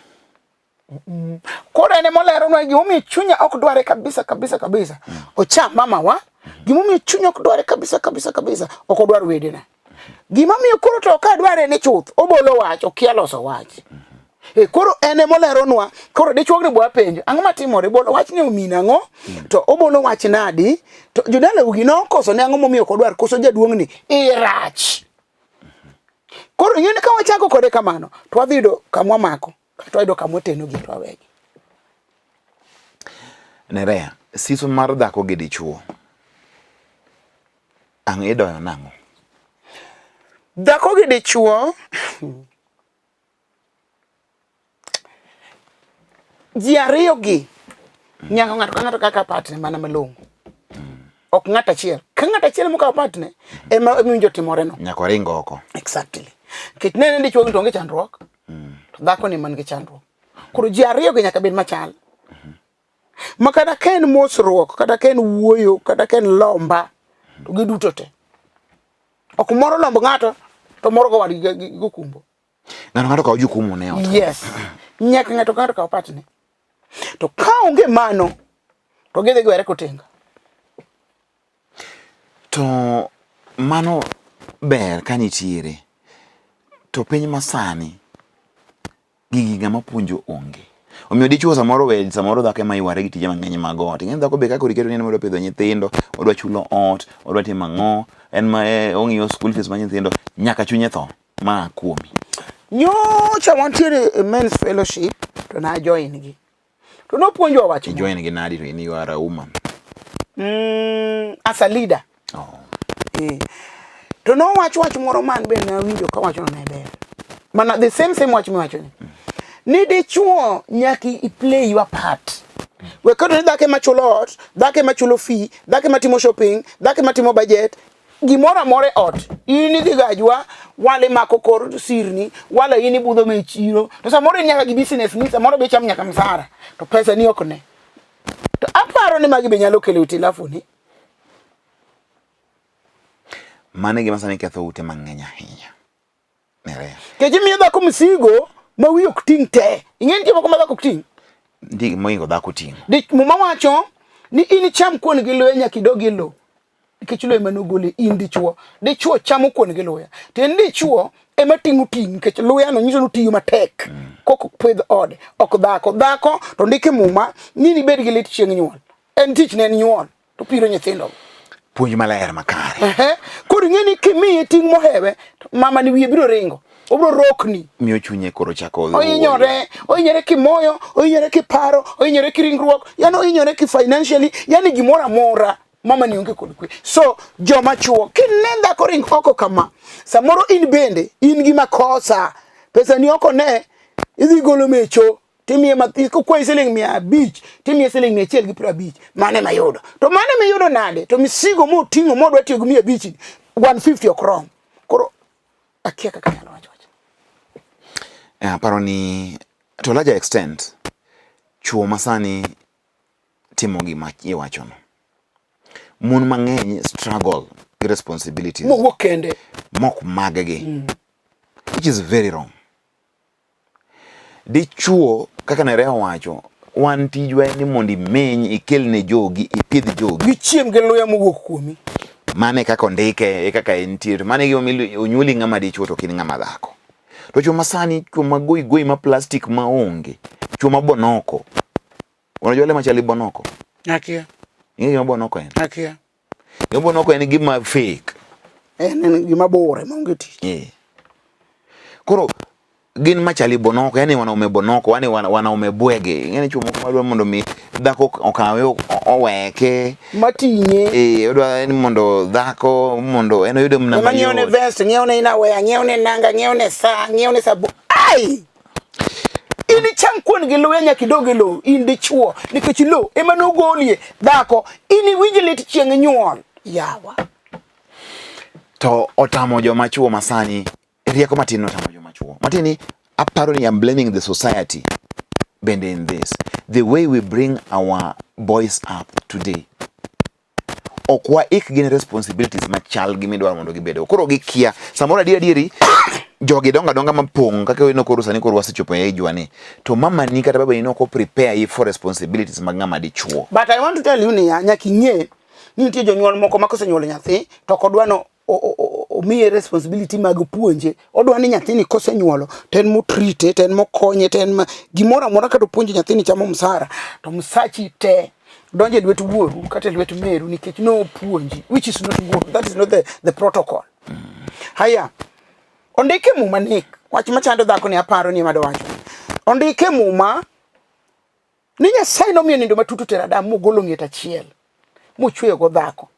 Koro en emoleronwa gimomiyo chunya ok dware kabisa kabisa kabisa. Ocham mamawa gimomiyo chunya ok dware kabisa kabisa kabisa ok odwar wedena. Gimomiyo koro to ok adware ni chuth obolo wach okia loso wach. E, koro en emoleronwa koro dichuogni bwa penjo ang'o matimore bolo wach ni omino ang'o to obolo wach nadi to jodala ugi nokoso ne ang'o momiyo ok odwar koso jaduong'ni irach. Koro ing'e ni ka wachako kode kamano to wadhi yudo kamwa mako to wayudo kama oteno gi to wawegi. Nerea, siso mar dhako gi dichuo ang' idoyo nang'o? Dhako gi dichuo ji ariyo gi nyaka ng'ato ka ng'ato kaka partner mana malong'o. Ok ng'ato achiel. Ka ng'ato achiel mokawo partner ema owinjo timoreno. Nyaka oring oko. Exactly. Nikech nene dichuo gi to onge chandruok. To dhako ni man gi chandruok. Koro ji ariyo gi nyaka bed machal. Ma kata ka en mosruok, kata ka en wuoyo, kata ka en lomba, to giduto te. Ok moro lomb ng'ato to moro go wadgi gokumbo. Ng'ato ng'ato kaw jukumu ne ot. Yes. Nyaka ng'ato ka ng'ato kaw partne. To ka onge mano, to gidhi giwere kotenga. To mano ber ka nitiere. To piny masani gigi ng'ama puonjo onge. Omiyo dichuo samoro we samoro dhako ema yware gi tije mang'eny mag ot. Ing'e ni dhako be kaka oriketo ni en odwa pidho nyithindo, odwa chulo ot, odwa timo ang'o, en ma eh, ong'iyo school fees mar nyithindo, nyaka chunye tho ma kuomi. Nyocha wantiere e men's fellowship to na join gi. To nopuonjwa wach moro. Ijoin gi nadi to in you are a woman. As a leader. Oh. To nowach wach moro man be nawinjo kawacho no ne ber. Mana the same same wach miwacho ni. Ni dichuo nyaka i play your part. We keto ni dhako ema chulo ot, dhako ema chulo fee, dhako ema timo shopping, dhako ema timo budget, gimoro amora e ot. In idhi gajwa, wale mako kor sirni, wala in ibudho me chiro. To samoro in nyaka gi business ni, samoro be ichamo nyaka msara. To pesa ni ok ne. To aparo ni magi be nyalo kelo hitilafu ni. Mano e gima sani ketho ute mang'eny ahinya. Nerea. Nikech imiyo dhako msigo ma wiye ok ting' te. Ing'e nitie moko ma dhako ok ting'. Nitie mohingo dhako ting'o. Muma wacho ni in icham kuon gi luya nyaka idog e lowo. Nikech lowo ema nogoli in dichuo. Dichuo chamo kuon gi luya. To en dichuo ema ting'o ting' nikech luya no nyiso ni otiyo matek. Kok pidh ode. Ok dhako. Dhako to ndike muma ni nibed gi lit chieng' nyuol. En tich ne en nyuol. To piro nyithindo. Puonj maler makare. Koro ing'e ni kimiye ting' mohewe, to mama ni wiye biro ringo. Obiro rokni. Miyo chunye koro chako ohinyore, ohinyore kimoyo, ohinyore kiparo, ohinyore kiringruok, yani ohinyore ki financially, yani gimoro amora mama ni onge kod kwe. So joma chuo kine dhako ring oko kama, samoro in bende in gi makosa, pesa ni oko ne idhi golo mecho timiye mathis kokwayi siling 500 timiye siling 150 mano ema yudo. To mano ema iyudo nade? To misigo moting'o modwa tiyo gi 500 150 ok rom. Koro akia kaka anyalo wacho wach. Aparo ni to larger extent chuo masani timo gima iwachono. Mon mang'eny struggle gi responsibilities mowuok kende mok maggi which is very wrong. Dichuo kaka Nerea owacho, wan tijwa en ni mondo imeny ikel ne jogi ipidh jogi. Gichiem gi luya mowuok kuomi. Mano e kaka ondike, e kaka entie. To mano e gima onyuoli ng'ama dichuo to ok in ng'ama dhako. To chuo masani, chuo ma goi goi ma plastic ma onge, chuo ma bonoko. Unajua wale machali bonoko? Akia. Ing'e gima bonoko en? Akia. Gima bonoko en gima fake. En gima bor ema onge tich. Eh. Koro Gin machali bonoko, yani wanaume bonoko, yani wanaume bwege. Ing'e ni chwo moko madwa mondo mi dhako okawe oweke. Mating'e. Eh, odwa ni mondo dhako mondo en oyude mna mayot. Ng'iew ne vest, ng'iew ne inawea, ng'iew ne nanga, ng'iew ne saa, ng'iew ne sabu. Ai! In icham kuon gi luya nyaka idog e lowo, in dichuo, nikech lowo ema nogolie dhako, in iwinj lit chieng' nyuol. Yawa. To otamo joma chuo masani rieko matin notamo joma chuo. Matin ni aparo ni I'm blaming the society bende in this. The way we bring our boys up today ok waik gin responsibilities machal gi midwaro mondo gibedgo. Koro gikia samoro adier adieri jogi dongo adonga mapong' kaka weno koro sani koro wasechopo e age ni to mama ni kata baba ni ok prepare yi for responsibilities mag ng'ama dichuo. But I want to tell you niya, nyaka ing'e ni nitie jonyuol moko ma kosenyuolo nyathi to ok odwa no omiye responsibility mag puonje. Odwa ni nyathini kosenyuolo to en motrite, to en mokonye, to en gimoro amora kata opuonjo nyathini chamo msara to msachi te donjo e lwet wuoru kata e lwet meru nikech nopuonji, which is not good. That is not the protocol. Haya, ondike Muma Nick, wach machando dhako ni aparo ni ema dowacho. Ondike Muma ni Nyasaye nomiyo nindo matut otero Adam mogolo ng'et achiel mochweyogo dhako.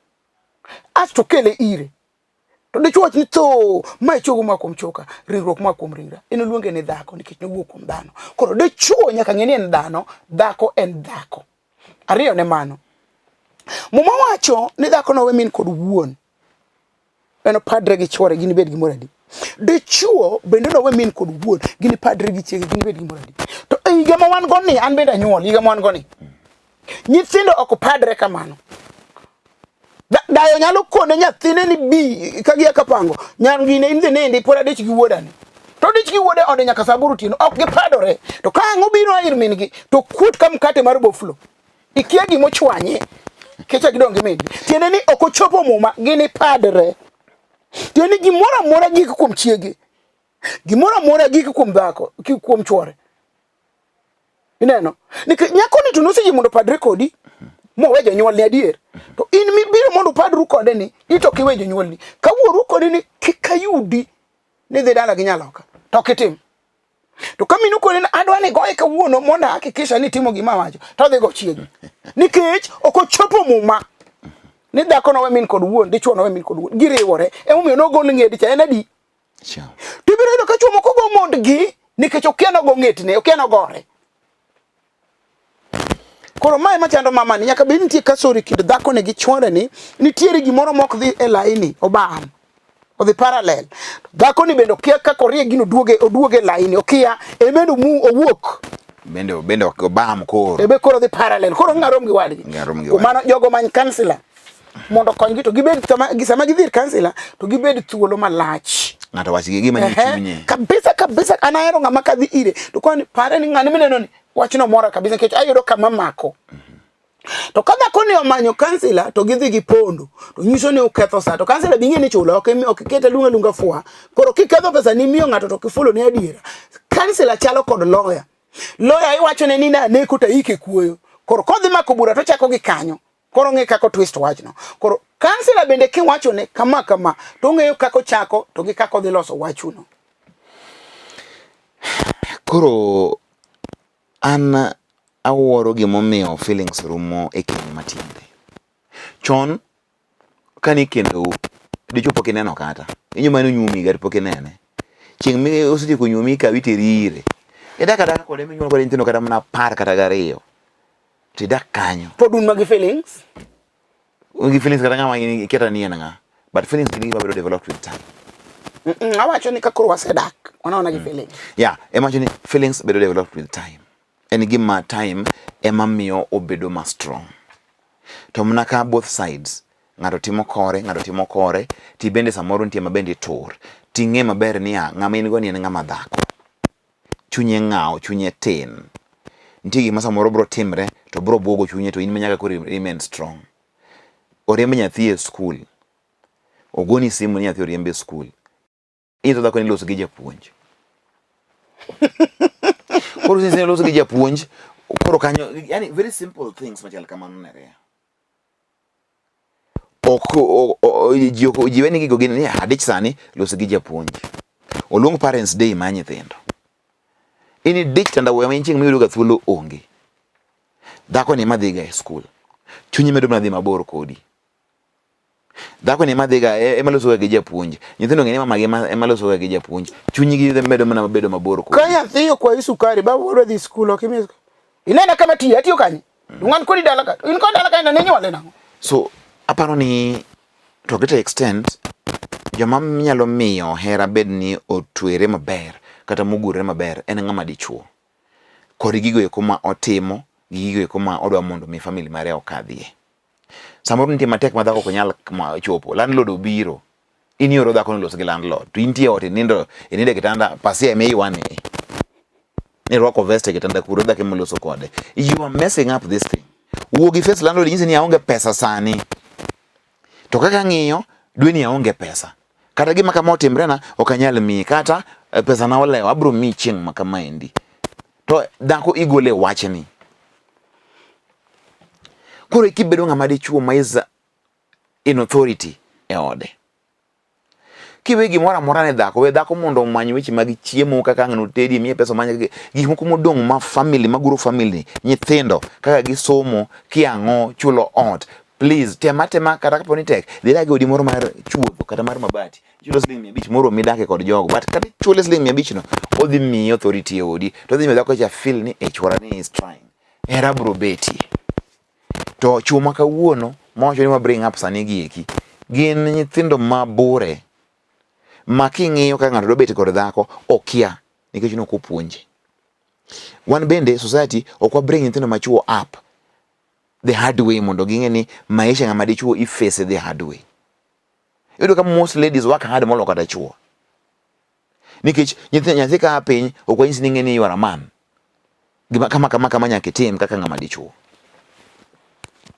Asto kele ire. To dichwo wach ni tho, ma e chogo moa kuom choka, ringruok moa kuom ringra. En oluonge ni dhako nikech nowuok kuom dhano. Koro dichwo nyaka ng'e ni en dhano, dhako en dhako. Ariyo ne mano. Muma wacho ni dhako nowe min kod wuon. En opadre gi chwore ginibed gimoro adi. Dichwo bende nowe min kod wuon ginipadre gi chiege ginibed gimoro adi. To e higa ma wan go ni, an bende anyuol, higa ma wan go ni. Nyithindo ok padre kamano. Dayo nyalo kone nyathine ni bi ka gia kapango. Nyar gine in dhi nindi pod adich gi wuodani. To dich gi wuode ode nyaka saa aboro otieno ok gipadore. To ka ang' obiro ir min gi to kuot ka mkate mar boflo. Ikia gima ochwanye. Kecha gidong' gi min gi. Tiende ni ok ochopo muma gini padre. Tiende ni gimoro amora gik kuom chiege. Gimoro amora gik kuom dhako, kuom chwore. Ineno? Nikech nyakoni to noseyie mondo opadre kodi mowe jonyuolni adier. To in mibiro mondo upadru kode ni, in to ok iwe jonyuolni. Ka wuoru kodi ni kik ayudi ni dhi dala gi nyaloka, to ok itim. To ka minu koni ni adwa ni goye kawuono mondo ahakikisha ni itimo gima awacho, to odhi go chiegi. Nikech ok ochopo muma ni dhako nowe min kod wuon, dichuo nowe min kod wuon. Giriwore. Emomiyo nogol ng'edi cha en adi? Sure. To ibiro yudo ka chuo moko go mondgi nikech okia nogo ng'etne, okia nogore. Koro mae machando mama ni nyaka bed nitie kasori kind dhako ni gi chwore ni nitiere gimoro mok dhi e laini obam odhi parallel. Dhako ni bende okia kaka orie gino oduoge oduoge laini okia en bende omu owuok Bende bende ok obam koro. ebe koro dhi parallel koro ng'arom gi wadgi. Ng'arom gi Kuom mano jogo many kansila mondo okonygi to gibed sama gidhi ir kansila to gibed thuolo malach. Ng'ato wach gi gima nie chunye. Kabisa kabisa an ahero ng'ama kadhi ire to kwani pare ni ng'ani mineno ni wachno mora kabisa nikech ayudo kama mako. To ka dhako ni omanyo kansila to gidhi gipondo to nyiso ni uketho sa to kansila be ing'e ni chulo ok ok ikete lunga lunga fua. Koro kiketho pesa ni miyo ng'ato to kifulo ne adiera. Kansila chalo kod lawyer. Lawyer iwachone ni naneko to ayike kuoyo. Koro kodhi mako bura to ochako gi kanyo. Koro ng'e kaka twist wachno. Koro kansila bende kiwachone kama kama to ong'eyo kaka ochako to gi kaka odhi loso wachuno. Koro an awuoro gimomiyo feelings rumo e keny matinde. Chon kane ikendou, dichwo pok ineno kata. Inyo mane onyuomi kata pok inene. Chieng' mi osetieko nyuomi ikawi iteri ire. Idak adaka kode minyuol kode nyithindo kata mana apar kata gariyo. To idak kanyo. Pod un ma gi feelings? Un gi feelings kata ng'ama ikia ni en ng'a. But feelings gin gima bedo developed with time. Awacho ni ka koro wasedak, wanaona gi feelings. Yeah, ema wacho ni feelings bedo developed with time. En gima time ema miyo obedo ma strong. To mana ka both sides, ng'ato timo kore, ng'ato timo kore, ti bende samoro nitie ma bende itur. Ting'e maber niya, ng'ama in go ni en ng'ama dhako. Chunye ng'aw, chunye tin. Nitie gima samoro bro timre to bro buogo chunye to in ma nyaka koro remain strong. Oriemb nyathi e skul. Ogoni simu ni nyathi oriemb e skul. Inyiso dhako ni loso gi japuonj. Koro since loso gi japuonj, koro kanyo, yani very simple things machal kamano Nerea. Ok ji ok ji weni gigo gin ni adich sani loso gi japuonj. Oluong parents day mar nyithindo. In idich tandawuoya ma in chieng' miyudo ga thuolo onge. Dhako ni ema dhiga e skul. Chunye medo mana dhi mabor kodi. Dhako ni ema dhiga e, ema losoga gi japuonj. Nyithindo ng'e ni mamagi ema, ema losoga gi japuonj. Chunygi medo mana bedo mabor kodi. Ka nyathi okwayi sukari, baba wadwa dhi skul, ok imiye sukari. Inena kama tiyo, atiyo kanye? Dung'an kodi dala ka. In kod dala ka ne nyuole nang'o? So aparo ni to a greater extent joma nyalo miyo hera bed ni otwere maber kata mogurore maber en ng'ama dichuo kod gigo eko ma otimo gi gigo eko ma odwa mondo mi family mare okadhie. Samoro nitie matek ma dhako ok nyal chopo, landlord obiro, in ioro dhako ni los gi landlord, to intie ot inindo inindo e kitanda pasia ema iywane nirwako vest e kitanda kuro dhako ema loso kode. You are messing up this thing. Wuo gi face landlord inyise ni aonge pesa sani. To kaka ang'iyo dwe ni aonge pesa. Kata gima kama otimrena ok anyal miyi kata eh, pesa na olewo abiro miyi chieng' ma kamaendi. To dhako igole wachni. Koro kibedo ng'ama dichuo ma is in authority e ode. Kiwe gimoro amora ne dhako, we dhako mondo omany weche mag chiemo kaka ang' notedi, miye pesa omany gik moko modong' ma family maguro family, nyithindo kaka gisomo, kiang'o, chulo ot. Please tem atema kata kapo ni tek, dhi dag e odi moro mar chuodho kata mar mabati. Ichulo siling 500 moro midake kod jogo. But kata ichule siling 500 no, odhi miyi authority e odi. To odhi miyo dhako cha feel ni e chwora ni is trying. Hera biro betie. To chuo ma kawuono mawacho ni wa bring up sani gi eki gin nyithindo ma bure ma king'iyo kaka ng'ato dwa bet kod dhako okia nikech ne ok opuonje. Wan bende society ok wa bring nyithindo machuo up the hard way mondo ging'e ni maisha ng'ama dichuo i face the hard way. Iyudo ka most ladies work hard moloyo kata chuo. Nikech nyathi nyathi ka piny ok wanyisi ni ng'e ni you are a man. Gima kama kama kama nyaka itim kaka ng'ama dichuo.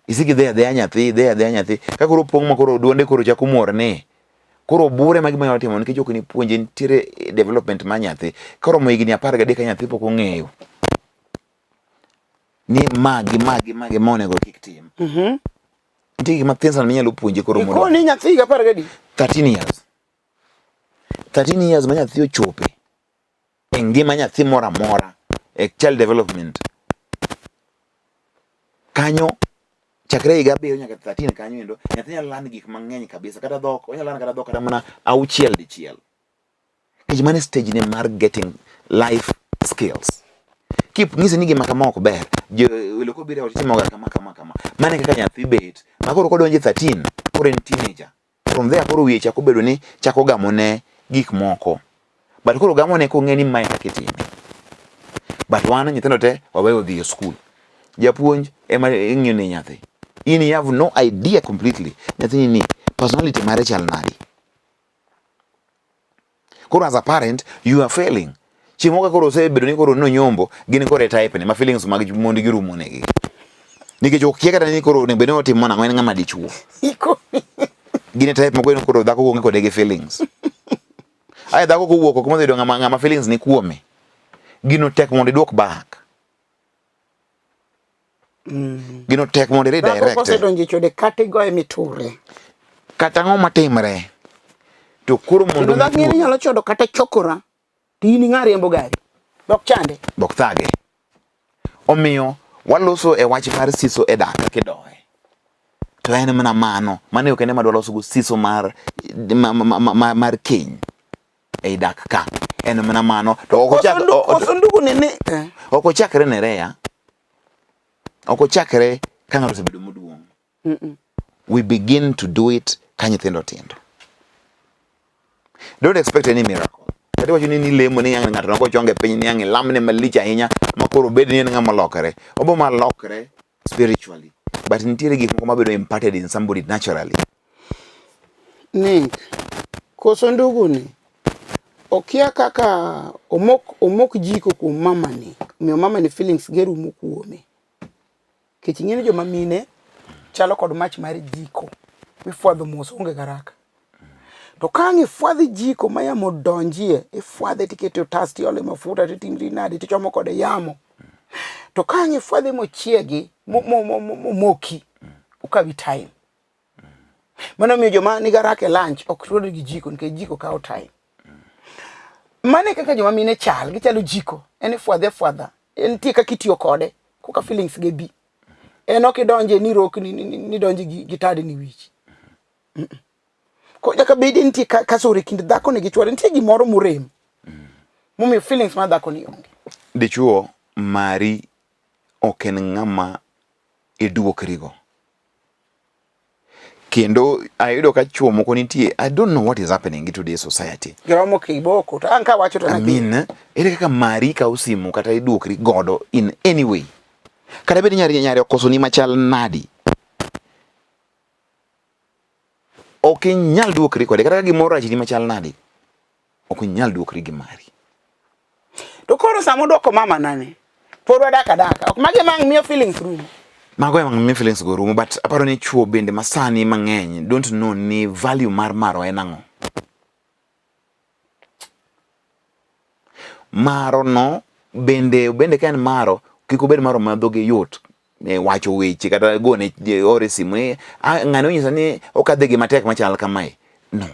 Isiki dhi adhiya nyathi, dhi adhiya nyathi. Ka koro pong' ma koro duonde koro chako muor ni. Koro bure ma gima nyalo timo nikech ok nipuonje nitiere development mar nyathi. Koromo higni 13 ka nyathi pok ong'eyo ni ma gi ma gi ma gi ma onego kik tim. Nitie gik mathin sana minyalo puonje koro mondo. Ikoni nyathi higa 13? 13 years. 13 years ma nyathi ochope e ngima nyathi moro amora e child development kanyo chakre higa abiriyo nyaka 13 kanyo endo nyathi nyalo learn gik mang'eny kabisa kata dhok onyalo learn kata dhok kata mana auchiel dichiel nikech mano e stage ne mar getting life skills kip ng'ise ni gima kama ok ber welo kobiro e ot itimoga kama kama kama mano e kaka nyathi bet ma koro kodonjo e 13 koro en teenager from there koro wiye chako bedo ni chako gamo ne gik moko but koro gamo ne kong'e ni mae kaka itime but wan nyithindo te waweyo dhi e skul japuonj ema ing'iyo ne nyathi in you have no idea completely nyathini ni personality mare chal nadi koro as a parent you are failing chieng' moro ka koro osebedo ni koro nonyombo gin koro e type ni ma feelings mag mond gi rumo negi nikech okia kata ni koro onego bed ni otimo nang'o en ng'ama dichuo gin e type moko en koro dhako onge kode gi feelings ae dhako kowuok oko modhi yudo ng'ama ng'ama feelings ni kuome gino tek mondo iduok back Gino tek mondo i Dhako redirect. kosedonjo e chode kata igoye miture. Kata ang'o matimre. To koro mondo Kendo dhako ng'eni nyalo chodo kata chokora to in ing'a riembo gari. Dok chande. Bok thage. Omiyo waloso e wach mar siso e dak kidoye. To en mana mano, mano ok en ema dwa loso go siso mar ma, ma, ma, ma, mar keny ei dak ka. En mana mano. To ok ochak Koso ndugu ni ni. Eh. Ok ochakre Nerea. Ok ochakre ka ng'ato osebedo maduong'. Mm -mm. We begin to do it ka nyithindo tindo. Don't expect any miracle. Kata iwacho ni nilemo ni ang' ng'ato nogo chonge piny ni ang' ilamne malich ahinya ma koro obed ni en ng'ama olokore. Obo ma lokre spiritually. But nitiere gik moko mabedo imparted in somebody naturally. Nick, koso ndugu ni okia kaka omok omok jiko kuom mamani omiyo mamani feelings ge rumo kuome. Nikech ing'e ni joma mine chalo kod mach mar jiko mifwadho mos onge garaka. To ka ang' ifwadhi jiko ma yamo donjie, ifwadhe tikete otas tiole mafuta titimri nade tichomo kode yamo. To ka ang' ifwadhe mochiegi momoki, okawi time. Mano miyo joma nigi haraka e lunch ok tuod gi jiko nikech jiko kawo time. Mano e kaka joma mine chal, gichalo jiko. En ifwadhe afwadha. En nitie kaka itiyo kode, koka feelings ge bi. En ok idonje ni rokni ni donje gi, gi tadi ni wich. Mm -mm. Ko nyaka bedi nitie kasoro e kind dhako ni gi chwore, nitie gimoro morem. Momiyo feelings mar dhako ni onge. Dichuo mari ok en ng'ama iduokrigo. Kendo ayudo ka chuo moko nitie, I don't know what is happening in today's society. Giromo kiboko to an ka wacho to I mean, ere kaka mari kawo simu kata iduokri godo in any way. Kata bed nyari nyari okosoni machal nadi. Ok inyal duokri kode kata ka gimoro rachni machal nadi. Ok inyal duokri gi mari. To koro sama odwoko mama nani, pod wadak adaka. Ok magi ema ang' miyo feelings rumo. Mago ema miyo feelings go rumo, but aparo ni chuo bende masani mang'eny don't know ni value mar maro en ang'o. Maro no bende bende ka en maro kik obed maro ma dhoge yot e wacho weche kata gone ore simu ni ah, ng'ani onyisa ni okadhe gi matek machal kamae no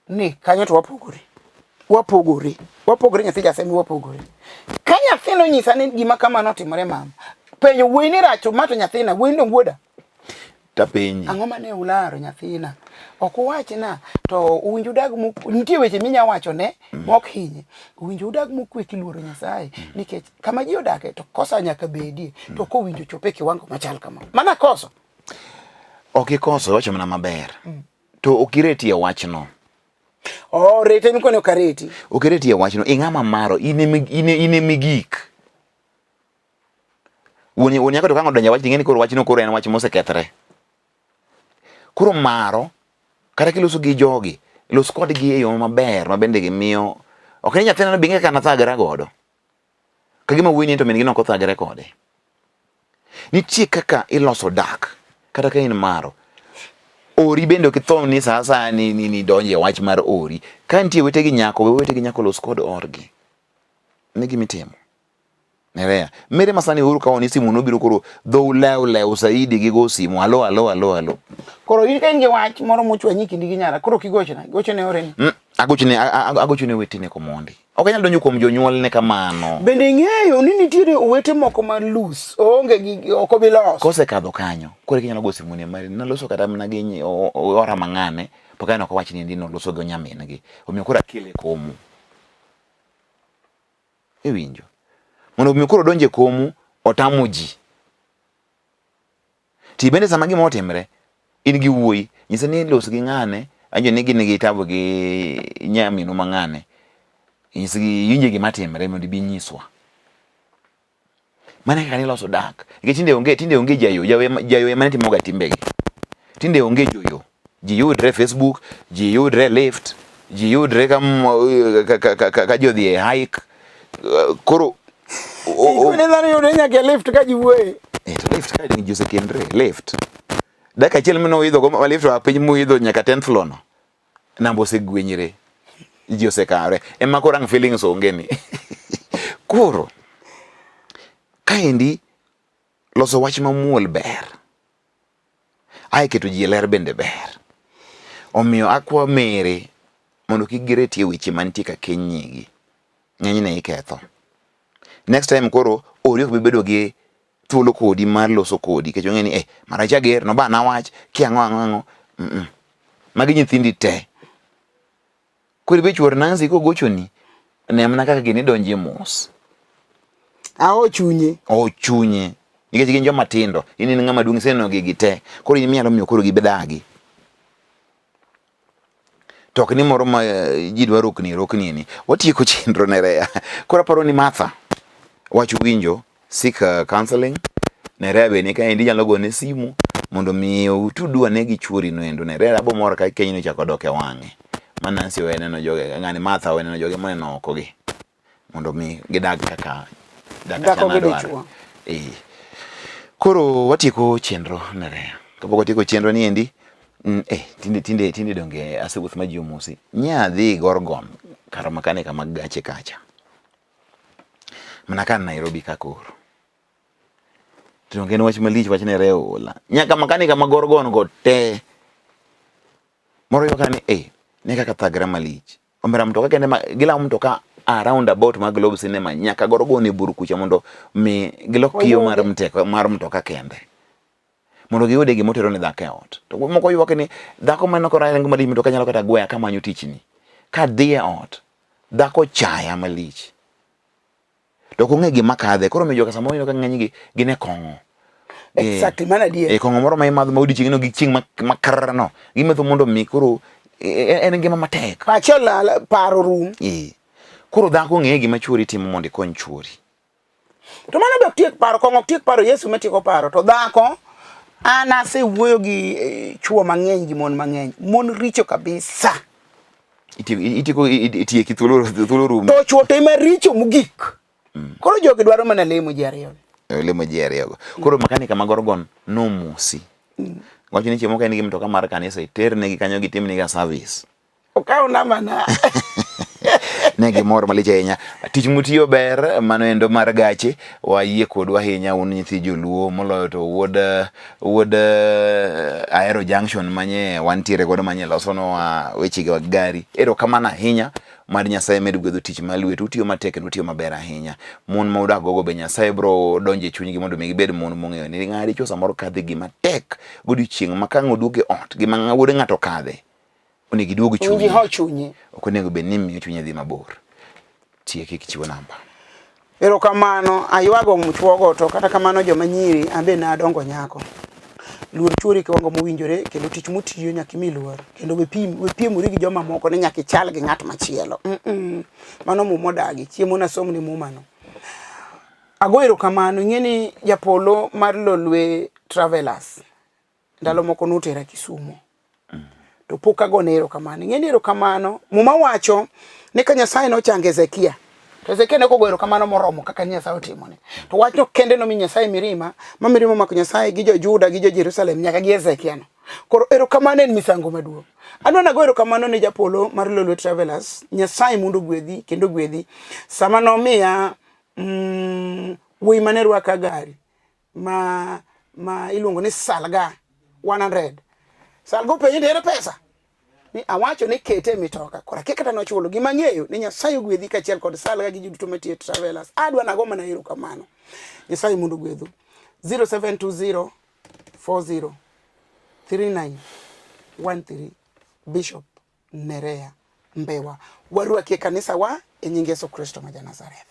ni kanyo to wapogore wapogore wapogore nyathi jasemi wapogore ka nyathino onyisa ni gima kama notimore mama penjo wuoyi ni rach ma to nyathina wuoyi ni wuoda tapenji ang'o mane ularo nyathina ok uwachna to uwinjo udag nitie weche minya wacho ne mm. mok hinye uwinjo udag mokwe kiluoro Nyasaye mm. nikech kama ji odake to kosa nyaka bedie mm. to kowinjo chope kiwango machal kama mana koso ok ikoso iwacho mana maber mm. to ok ireti e wachno Oh, rete mikone ok areti. Ok ireti e wachno, ing'ama maro, in ine migik. Wuon wuon nyako to kang' odonjo e wach ing'e ni koro wachno koro en wach mosekethre. Koro maro kata kiloso gi jogi, los kodgi e yo maber ma bende gimiyo ok ni nyathina no bi ng'e kaka nathagra godo. Ka gima wuoyi ni to min gi nok othagre kode. Nitie kaka iloso dak kata ka in maro. Ori bende ok itho ni sa asaya ni, ni, ni donje e wach mar ori. Ka nitie wetegi nyako, we wetegi nyako los kod orgi. Ne gimitimo. Nerea. Mere masani uru kawo ni simu nobiro koro dhou lew lew saidi gi go simu. Alo alo alo alo. Koro in ka in gi wach moro mochwanyi kindi gi nyara, koro kigochona, gochone oreni. Mm, agochone agochone wetene komondi. Ok anyal donjo kuom jonyuolne kamano. Bende ing'eyo ni nitiere owete moko ma loose, oonge gi ok obi loso. Kosekadho kanyo, koro inyalo go simu ne mari. Naloso kata mana gi ora mang'ane, to ka en ok owach ni endi noloso gi nyamin gi. Omiyo koro akele komu. Iwinjo? Mondo omi koro odonj e komu, otamo ji. Ti bende sama gima otimre, in gi wuoyi, nyise ni los gi ng'ane, anjo ni gin gi tabu gi nyaminu ma ng'ane. Nyisgi iwinje gima timre mondo ibi inyiswa. Mano e kaka niloso dak. Nikech tinde onge tinde onge jayo, jayo jayo ema ne timoga timbegi. Tinde onge joyo. Ji yudre e Facebook, ji yudre e lift, ji yudre ka, ka, ka, ka, ka ji odhi e hike. Koro Ikone dhano yudre nyaka e lift ka ji wuoye. Eh, to lift ka ji osekendre, lift. Dakika achiel mane oidho go ma lift oa piny moidho nyaka 10th floor no. Namba osegwenyre. Ji osekawre. Ema koro ang' feelings onge ni. Koro kaendi loso wach mamuol ber. Ae keto ji e ler bende ber. Omiyo akwa mere mondo kik giretie weche mantie ka keny nyigi. Ng'enyne iketho. Next time koro ori ok bi bedo gi thuolo kodi mar loso kodi nikech ong'e ni eh maracha ger noba nawach ki ang'o ang'o ang'o. Mm -mm. Magi nyithindi te. Koro ibe chuor Nancy kogochoni ne mana kaka gini donjie mos. Aho chunye. Oh chunye. Nikech gin joma tindo, in in ng'ama duong' iseneno gigi te. Koro in minyalo miyo koro gibedagi. To ok ni moro ma eh, ji dwa rokni rokni ni. Watieko chenro ne Rea. Koro aparo ni Martha wach winjo seek counseling. Nerea be ni kaendi inyalo gone simu mondo mi utudu ane gi chuori no endo. Nerea abo mor ka kenyno ochako dok e wang'e. Ma Nancy owe neno joge, ng'ani Martha owe neno joge moneno oko gi. Mondo mi gidag kaka dak Dhako achana gi dwaro. dichuo. Eh. Koro watieko chenro Nerea. Kapok watieko chenro ni endi, eh, tinde tinde tinde donge asewuoth ma ji omosi. Nya dhi Gorgon kar makanika mag gache kacha. Mana ka Nairobi ka koro. To donge en wach malich wach ne rewo ola. Nyaka makanika ma Gorgon go te. Moro ywak ni eh, ne kaka thagra malich. Omera mtoka kende ma gilawo mtoka around about mag Globe Cinema nyaka goro gone bur kucha mondo mi gilok kiyo mar mteka mar mtoka kende. Mondo giyude gima otero ne dhako e ot. To moko ywak ni dhako maneno korango malich mtoka nyalo kata gweya kamanyo tichni. Kadhi e ot, dhako chaya malich. To ok ong'e gima kadhe. Koro omiyo joka samoro ineno ka ng'enygi gin e kong'o. Eh, exactly, mano adier. E kong'o moro ma imadho ma odiochieng'no gi chieng' makarr no. Gimetho mondo mi koro e, e, en ngima matek. Pache olal, paro rum. Eh. Koro dhako ng'e gima chuori timo mondo ikony chuori. To mano be ok tiek paro, kong'o ok tiek paro, Yesu metieko paro. To dhako, an asewuoyo gi eh, chuo mang'eny gi mon mang'eny. Mon richo kabisa. Itieko itieki thuolo thuolo rumo. To chuo to ema richo mogik. Mm. Koro jogi dwaro mana lemo ji ariyo. Eh, lemo ji ariyo. Koro makanika ma Gorgon nomosi. Mm. Wacho ni chieng' moko en gi mtoka mar kanisa iternegi kanyo gitimnegi service. Okaw namba na. Ne gimor malich ahinya. Tich mutiyo ber, mano endo mar gache, wayie kodu ahinya un nyithi joluo moloyo to wuod wuod eh, Ahero Junction manye wantiere godo manye losonwa wechegi mag gari. Erokamano ahinya mad Nyasaye med gwedho tich ma lwetu utiyo matek kendo utiyo maber ahinya. Mon ma udak gogo be Nyasaye bro donjo e chunygi mondo mi gibed mon mong'eyo ni ng'a dichuo samoro kadhe gima tek godiochieng' ma ka ang' oduogo e ot gima wuod ng'ato kadhe onego iduog chunye. Ho chunye. Ok onego bed ni miyo chunye dhi mabor. Tieki kichiwo namba. Erokamano, aywago mchuogo to kata kamano joma nyiri an be nadongo nyako. Luor chuori kiwango mowinjore kendo tich motiyo nyaka imi luor kendo we pim we piemori gi joma moko ni nyaka ichal gi ng'at machielo. Mm -mm. Mano muma odagi, chiemo nasom ni muma no. Ago erokamano, ing'e ni japolo mar Lolwe Travelers ndalo moko notera Kisumo to pok agone erokamano. Ing'e ni erokamano, Muma wacho ni ka Nyasaye nochango Hezekia, to Hezekia ne ok ogo erokamano moromo kaka Nyasaye otimone. To wachno kende nomiyo Nyasaye mirima, ma mirima omako Nyasaye gi jo-Juda gi jo-Jerusalem nyaka gi Hezekia no. Koro erokamano en misango maduong'. Adwa nago erokamano ne japolo mar Lolwe Travelers, Nyasaye mondo ogwedhi kendo ogwedhi. Sama nomiya wuoyi mane rwaka gari ma ma iluongo ni Salga 100. Salga openje ni ere pesa? Ni awacho ni kete e mitoka. Koro akia kata nochulo. Gima ang'eyo ni Nyasaye ogwedhi kaachiel kod Salga gi ji duto matiyo e Travelers. Adwa nago mana erokamano. Nyasaye mondo ogwedhu. 0720 40 39 13 Bishop Nerea Mbewa. Warwaki e kanisa wa e nying Yesu Kristo ma ja-Nazareth.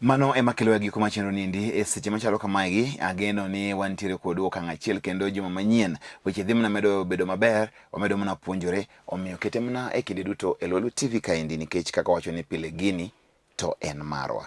Mano ema kelo e giko mar chenro niendi e seche machalo kamaegi ageno ni wantiere kodu okang' achiel kendo juma manyien weche dhi mana medo bedo maber wamedo mana puonjore omiyo kete mana e kinde duto e Lolwe TV kaendi nikech kaka wacho ni pile gini to en marwa.